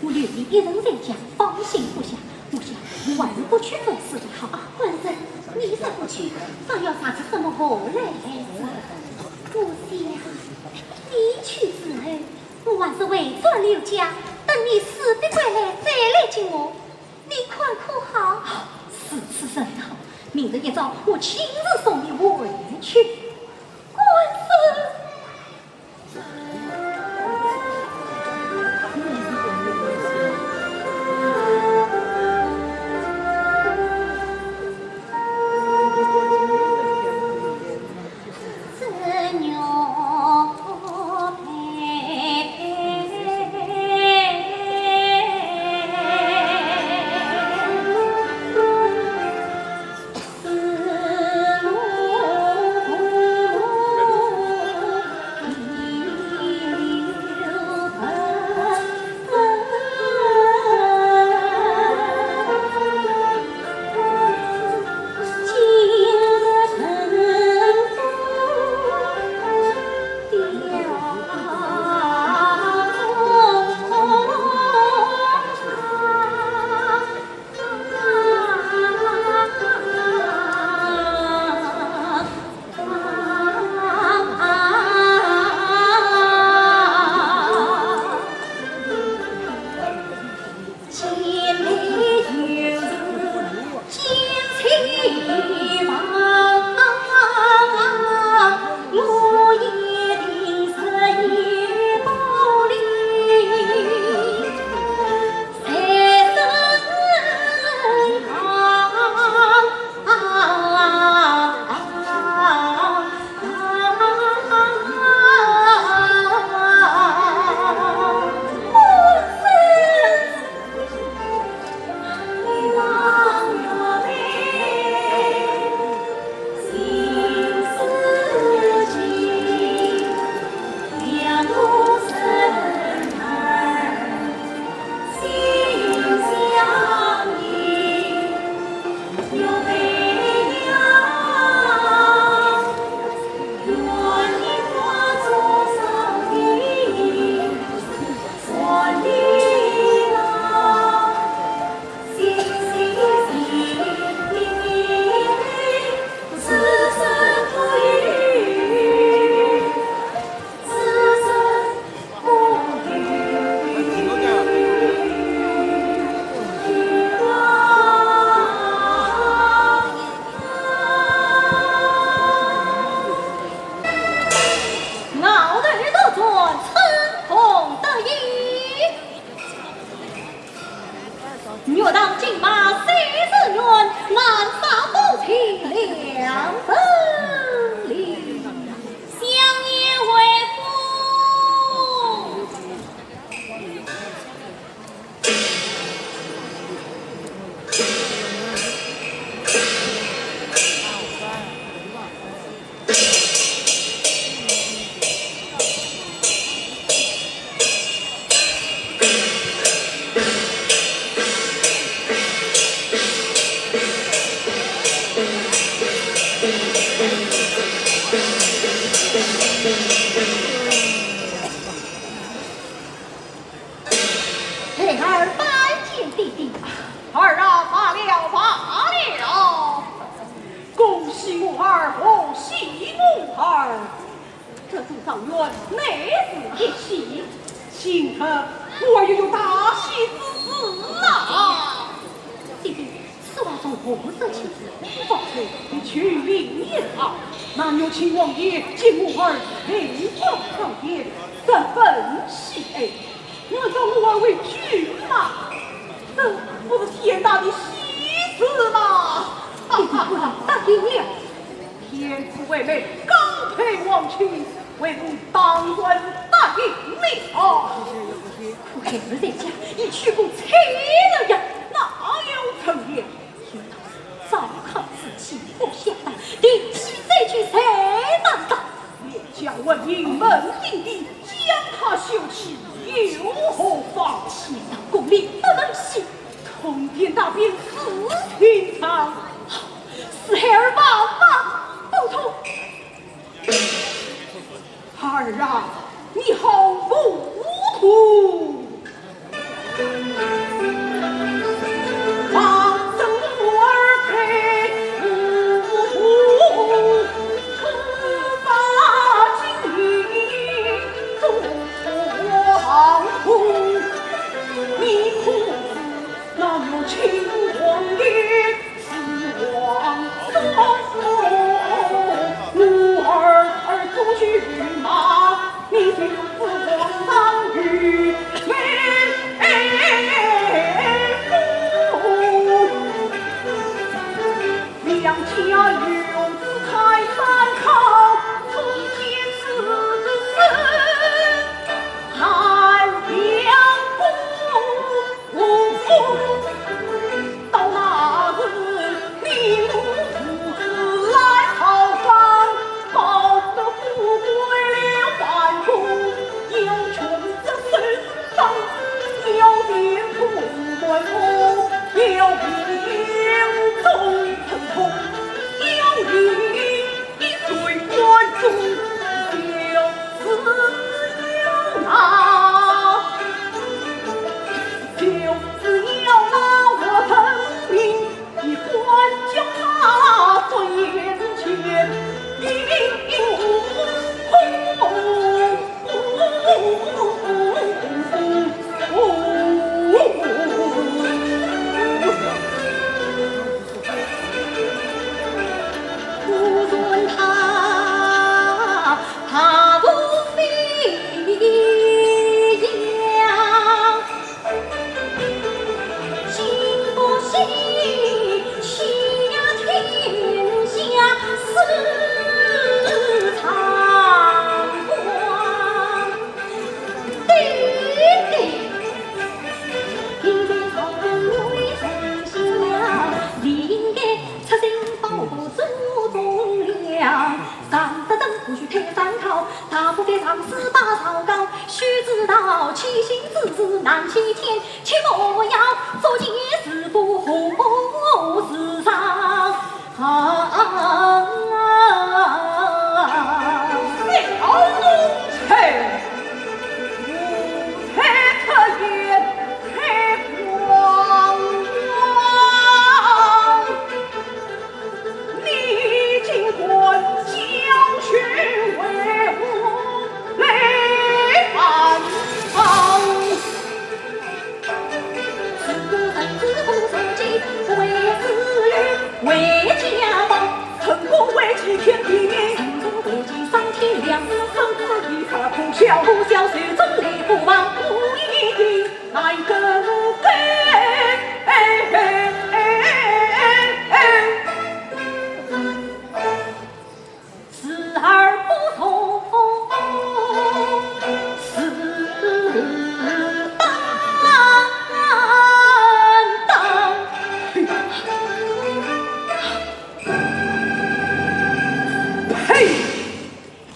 我留你一人在家，放心不下。我想，你还是不去赴试的好。官人，你若不去，反要惹出什么祸来哉。我想，你去之后，我还是回转刘家，等你死的归来，再来接我。 你看可好？如此甚好，明日一早我亲自送你回去。官人。分离，相依为夫。孩儿拜见爹爹。儿啊，罢了，罢了。恭喜我儿，贺喜我儿。这座状元乃是一喜，幸得我儿又有大喜之事啊。爹爹， 此话从何说起？方才你去明言啊，那玉清王爷见我儿眉光双眼，十分喜爱。你们封我儿为郡王，这不是天大的喜事吗？哈哈哈！答应了。天赐为媒，高配王亲，为父当然答应了。可孩儿在家已娶过妻了呀，哪有成言？ 有道是糟糠之妻不下堂，定妻再娶谁难当？你家文明门庭第，将她休娶又何妨？天道公理不能弃，通天大便是情长。是孩儿万万不从。 儿啊，你好糊涂！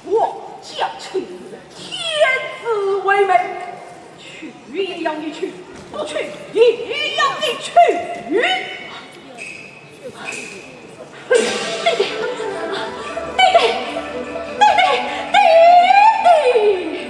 我家亲，天子为媒，去也要你去，不去也要你去。爹爹，爹爹，爹爹，爹爹！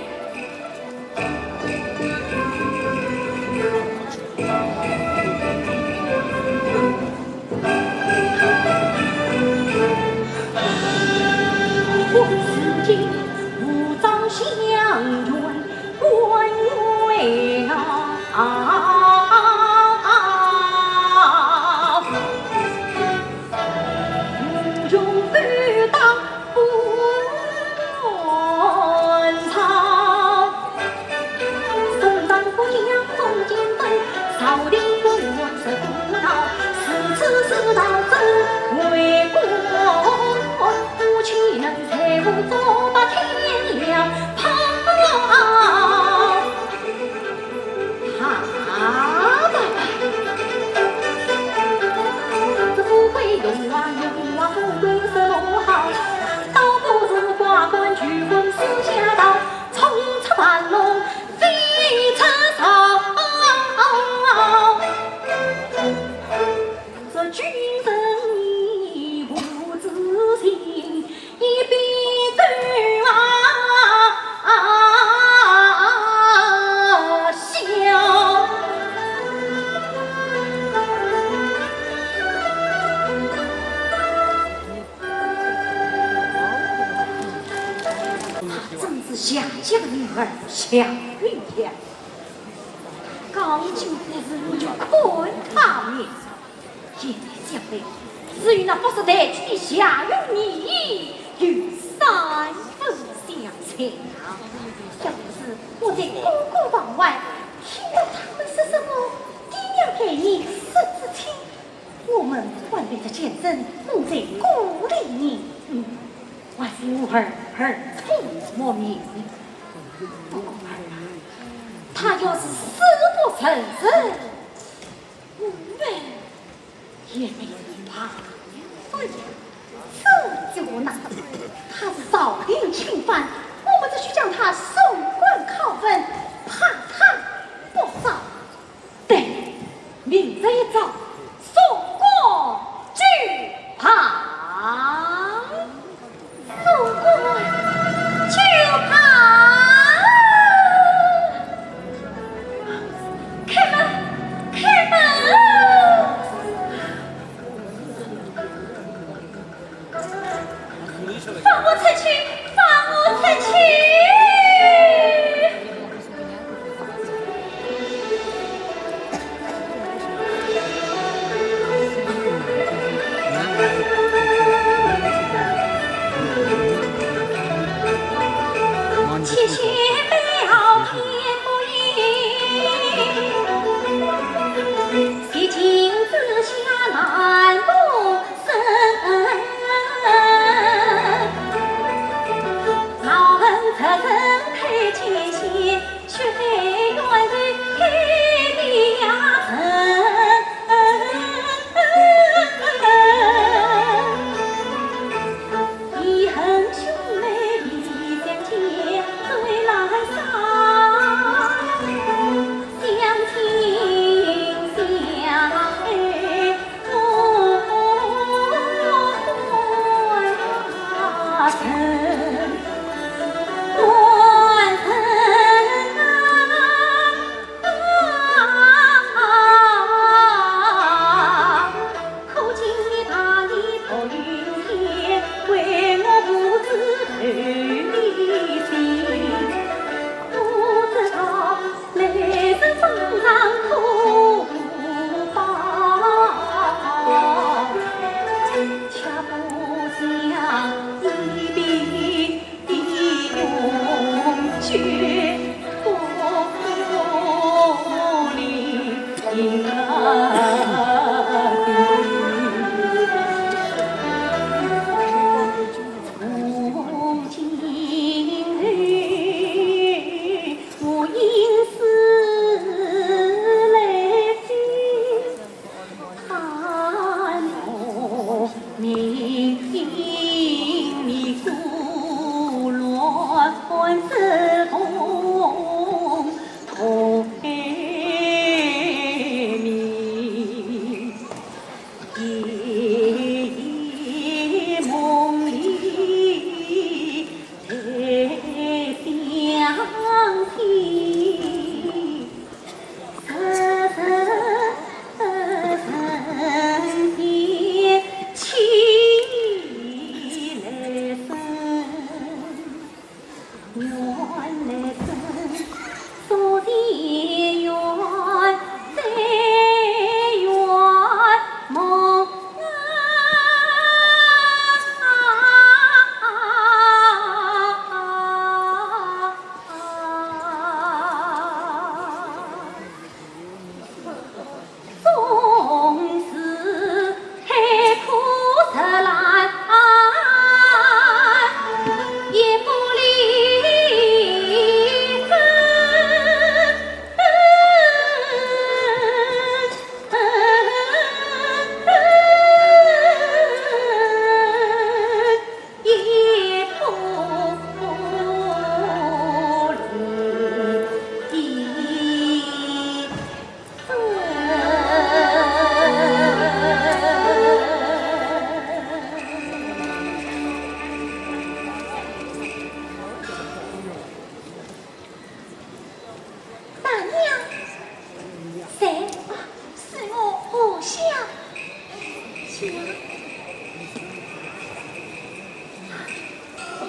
真是谢家女儿谢云天，刚进府时我就看她面。 现在想来，只有那不识抬举的谢云天有三分相像。要不是我在哥哥房外听到他们说什么爹娘改年十字亲，我们还立着见证，蒙在鼓里呢。嗯，还是我儿耳聪目明。不过儿啊，他要是死不承认，我们 也没有办法呀。这就难了。他是朝廷钦犯，我们只需将他送官拷问，怕他不招。对，明日一早，送官就办。 送官就办。开门，开门！放我出去，放我出去！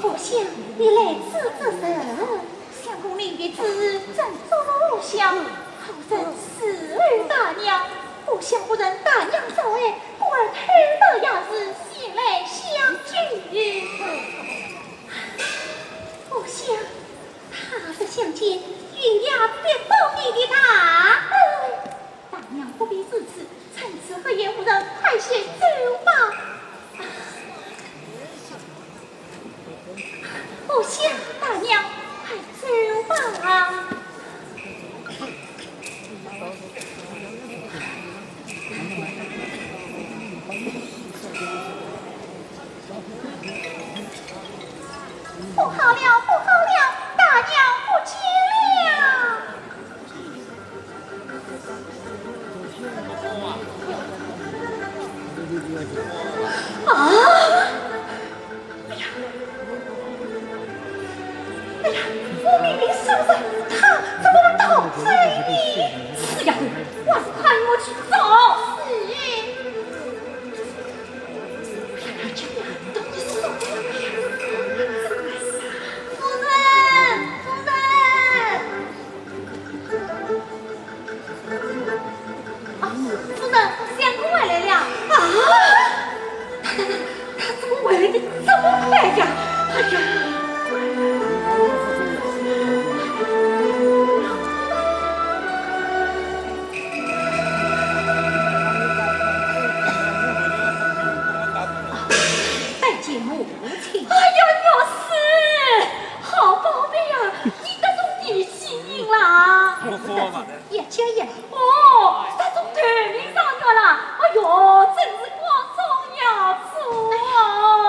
荷香，你来此作甚？相公临别之时，正嘱咐荷香，后日侍候大娘。荷香不认大娘招呼，故而偷到衙署前来相救。荷香，他日相见，云霞必报你的大恩。 大娘不必如此，趁此黑夜无人，快些走吧。荷香，大娘，快走吧。不好了，不好了，大娘不见了。 啊！哎呀，哎呀，我明明说着，他怎么会逃走呢？死丫头，快快与我去找！是。哎呀，这丫头到底是什么呀？夫人，夫人！ 啊，夫人，相公回来了。啊，他，他，他怎么回来的这么快呀？哎呀！拜见母亲。哎呀，玉氏，好宝贝呀，你得中第几名啦？ 一级呀。哦，得中头名状元啦！哎哟，真是光宗耀祖哦！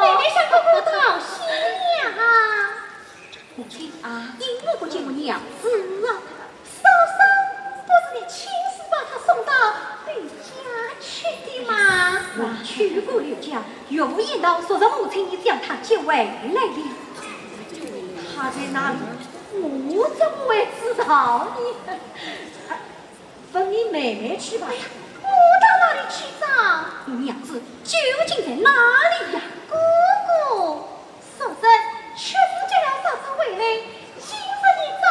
妹妹相公可到齐了啊？母亲啊，你怎么不见我娘子啊？嫂嫂，不是你亲自把她送到你家去的吗？我去过刘家，岳父言道，昨日母亲已将她接回来了。她在哪里？我怎么会知道呢？ 问你妹妹去吧。哎呀，我到哪里去找？你娘子究竟在哪里呀？哥哥，昨日确实接了嫂嫂回来，今日一早，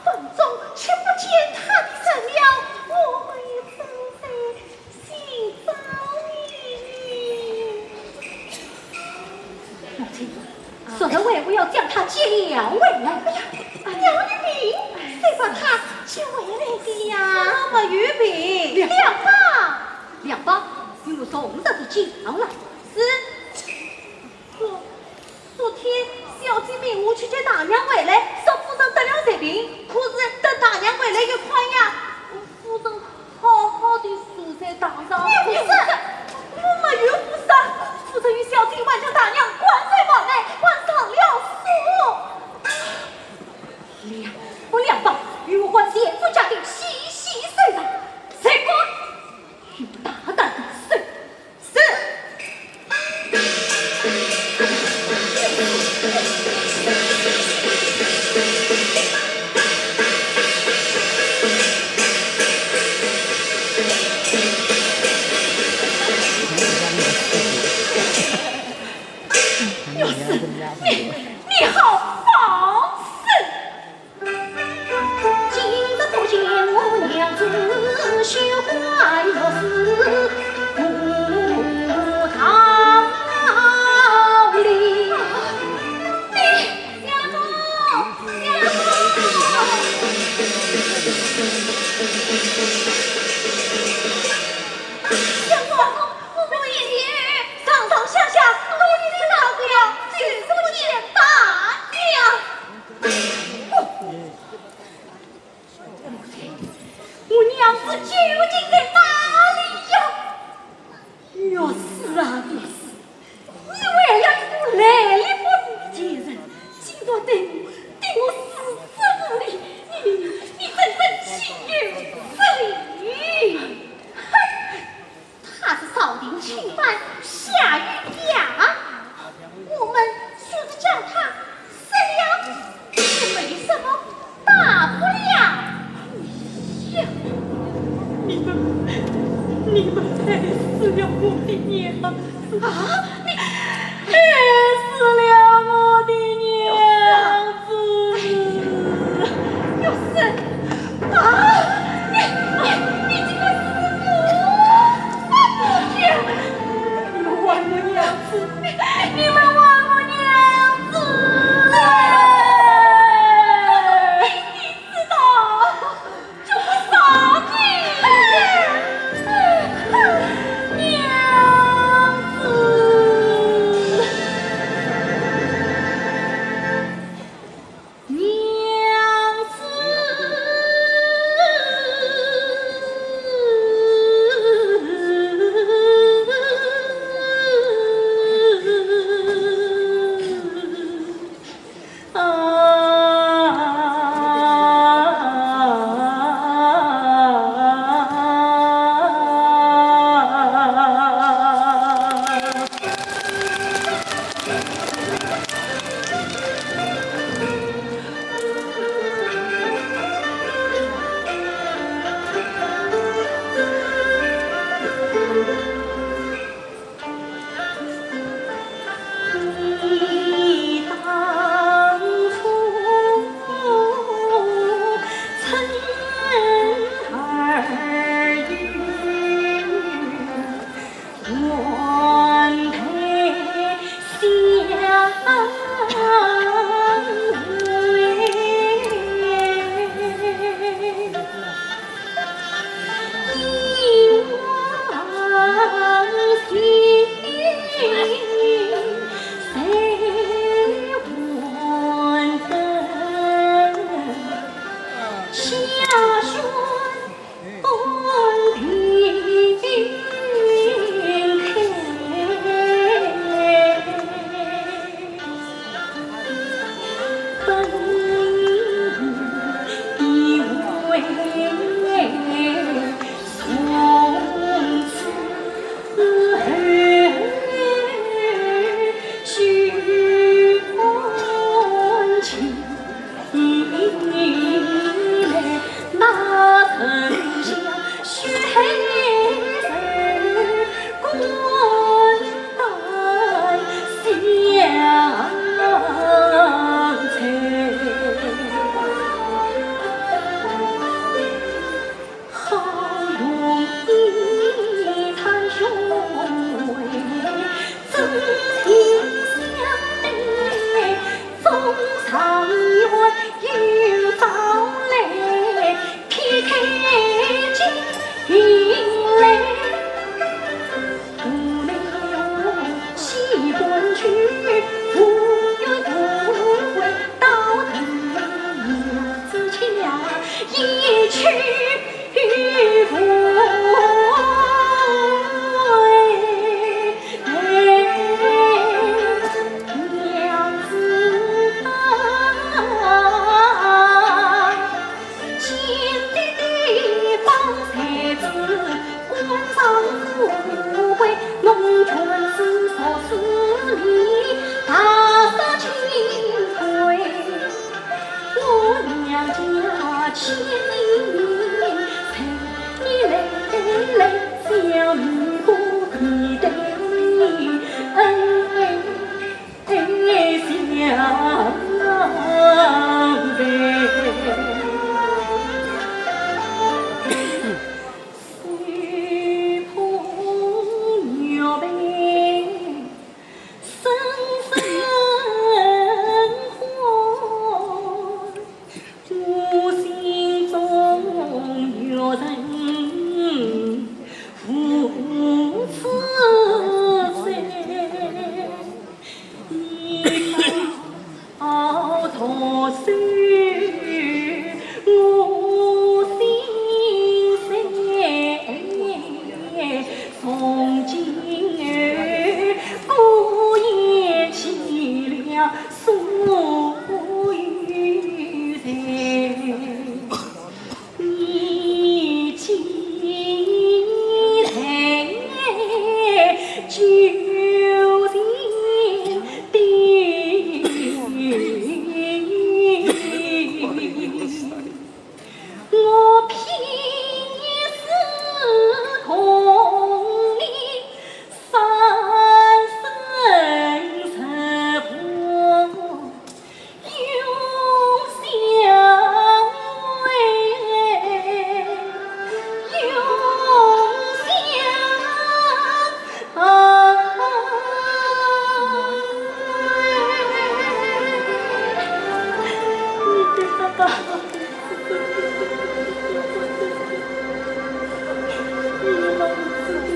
房中却不见她的人了，我们也正在寻找你呢。母亲， 昨日为何要将她接了回来？哎呀，要你命，谁把她接回来的呀？那么有病。梁宝，梁宝，与我从实地讲来。是。昨，昨天小姐命我去接大娘回来，说夫人得了疾病，可是等大娘回来一看呀，夫人 好好地坐在堂上。你胡说！我没有胡说，夫人与小姐还将大娘关在房内，关上了锁。梁，我梁宝，与我还田府家丁细细搜查，谁敢有大胆的事？ 是。你，你好放肆！ 今日不见我娘子，休怪玉氏不道理。你，相公，相公！相公，我们一起上上下下都已经找过了，就是不见大娘。 我娘子究竟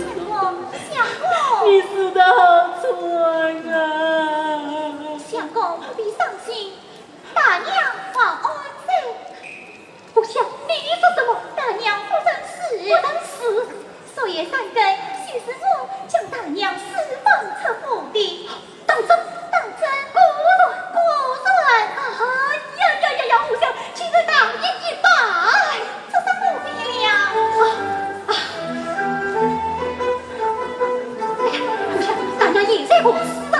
相公，相公。你死得好惨啊！相公，不必伤心，大娘还安在。不想你说什么？大娘不曾死。不曾死？昨夜三更，就是我将大娘私放出府的。 当真？当真。果然？果然。哎呀呀呀呀，我想请人打一一把。这是不必了。啊，啊。哎呀，我想大娘现在何处啊？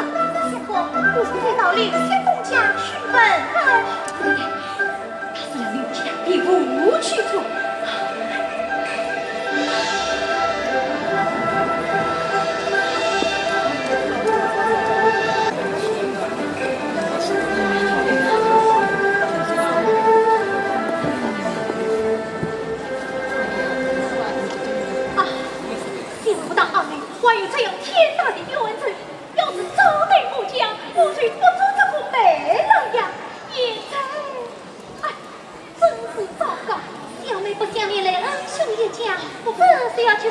相公，不如再到刘相公家去问问。 还是要留下的无去处。啊，想不到二位还有这样天大的冤仇，要是早在我家，我就不至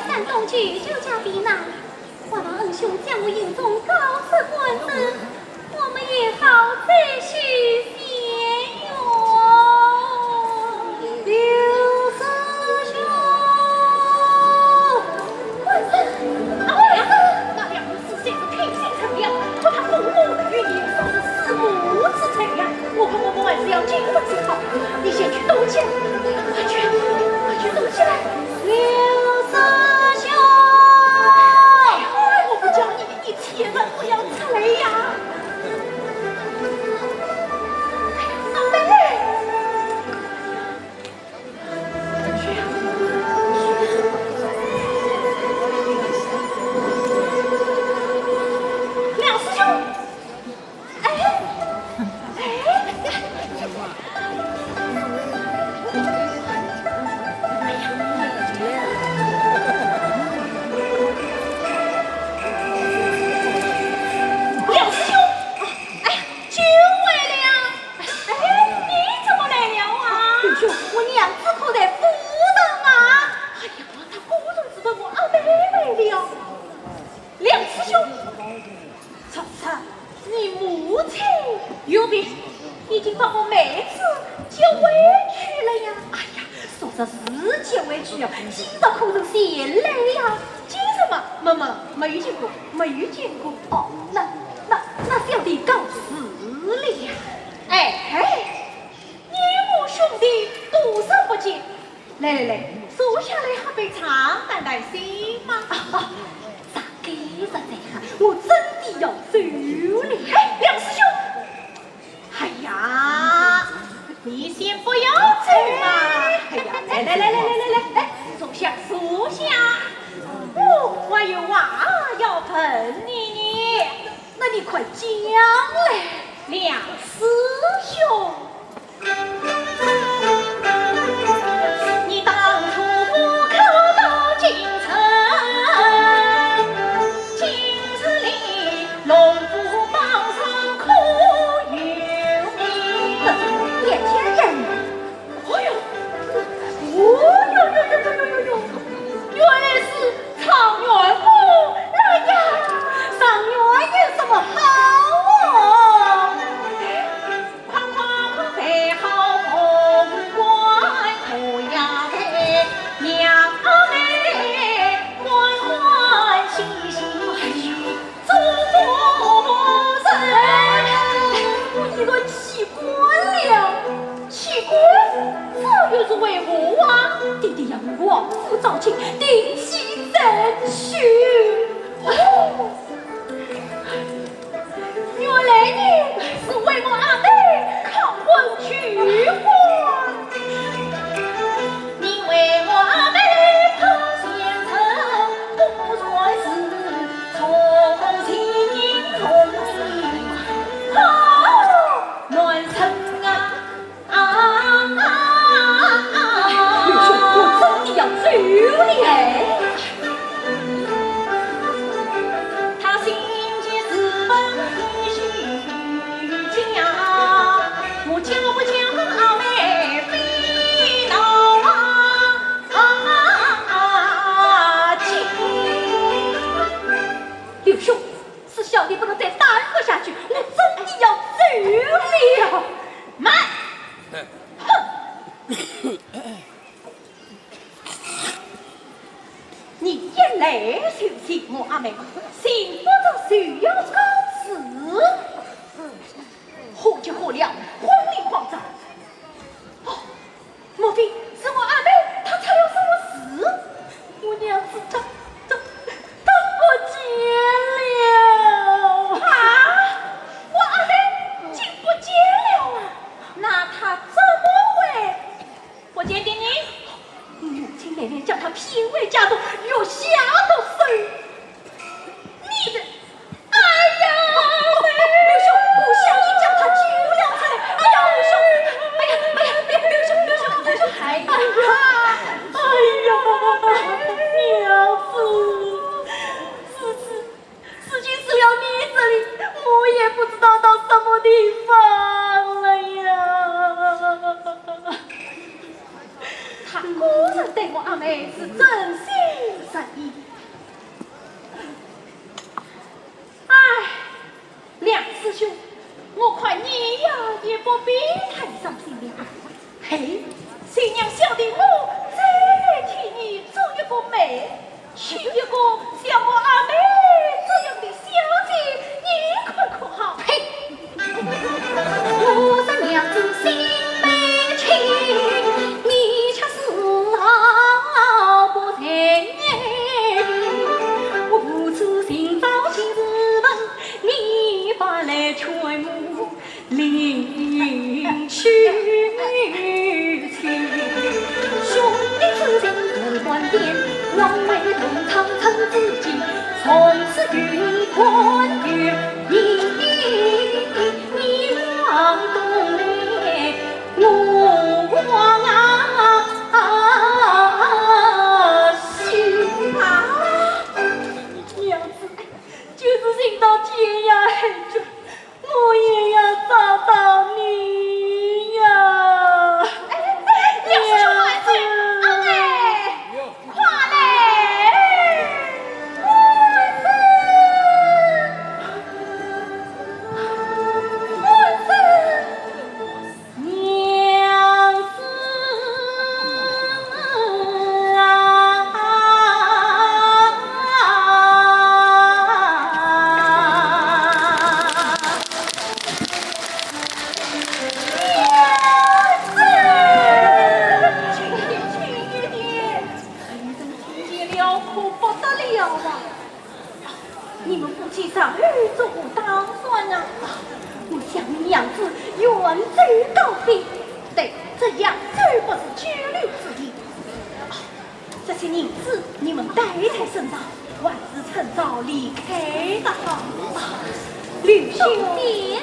山东舅舅家避难，还望恩兄将我营中告辞官人，我们也好再续前缘。刘师兄，官人，哎呀，那两个 是谁是品行陈良，和他父母与你说是弑母之罪呀。我看我们还是要进城去好，你先去躲起来，快去，快去躲起来。刘师兄，哎，我不叫你，你千万不要出来呀。阿妹。 梁师兄，哎，哎，梁师兄，哎，久违了。 哎，你怎么来了啊？刘兄，我娘子可在府上啊？哎呀，她果然是问我阿妹来了。梁师兄，曹操，你母亲有病，已经把我妹子接回去了呀。哎呀，说是接回去啊，今朝可曾前来呀？今朝嘛，没，没，没有见过，没有见过。哦，那，那，那小弟告辞了呀。哎，哎， 你我兄弟多日不见，来来来，坐下来喝杯茶，谈谈心嘛。啊，啊，茶该热哉，我真的要走了。哎，梁师兄，哎呀，你先不要走嘛。哎呀，来来来来来来来，哎，坐下坐下，我还有话要问你呢。那你快讲来。梁师兄， 你当初不肯到京城，今日里龙府榜上可有名？这是眼前人。哎呦，哦呦呦呦呦呦呦呦，原来是状元公来呀！状元有什么好哦？ 快快快备好凤冠，我要陪娘阿妹欢欢喜喜做夫人。哎，我一个奇怪了，奇怪，这又是为何啊？爹爹要我王府招亲，定期征亲。哦， 原来你是为我阿妹抗婚求婚。你为我阿妹讨贤臣，不然是重情重义好男人啊。 啊，啊，啊，啊。刘兄，我真的要走了。哎。他心急如焚，心急如焚，我叫不叫阿妹非闹啊，啊，啊，啊，情。刘兄，是小弟不能再耽搁下去，我真的要走了。慢！ 哼！你一来就寻我阿妹，寻不着就要告辞，火急火燎，慌里慌张。哦，莫非是我阿妹她出了什么事？我娘子她，她，她不见了。啊？我阿妹竟不见了啊？ 那她怎么会不见的呢？母亲每每将她骗回家中，月下毒手。你这，哎呀！刘兄，我小弟将她救了出来。哎呀，我看你呀，也不必太伤心了。嘿，新娘晓得我再来替你做一个媒，娶一个像我阿妹这样的小姐，你看可好？呸！我是娘子心没情，你却丝毫不睬。我不知今朝今日份，你反来劝我另娶妻。兄弟之情不断变，枉为同窗称知己，从此与你断绝。你你你往东来，我往啊西。啊，娘子，就是寻到天涯海角，我也要找到你呀。哎，哎，哎，娘子，快来，快来，快来。 娘子啊，娘子，亲爹亲爹，听见了可不得了啊！ 你们夫妻日后作何打算啊？我想你娘子远走高飞，对，这扬州不是久留之地。啊，这些银子你们带在身上，还是趁早离开的好。啊，刘兄弟，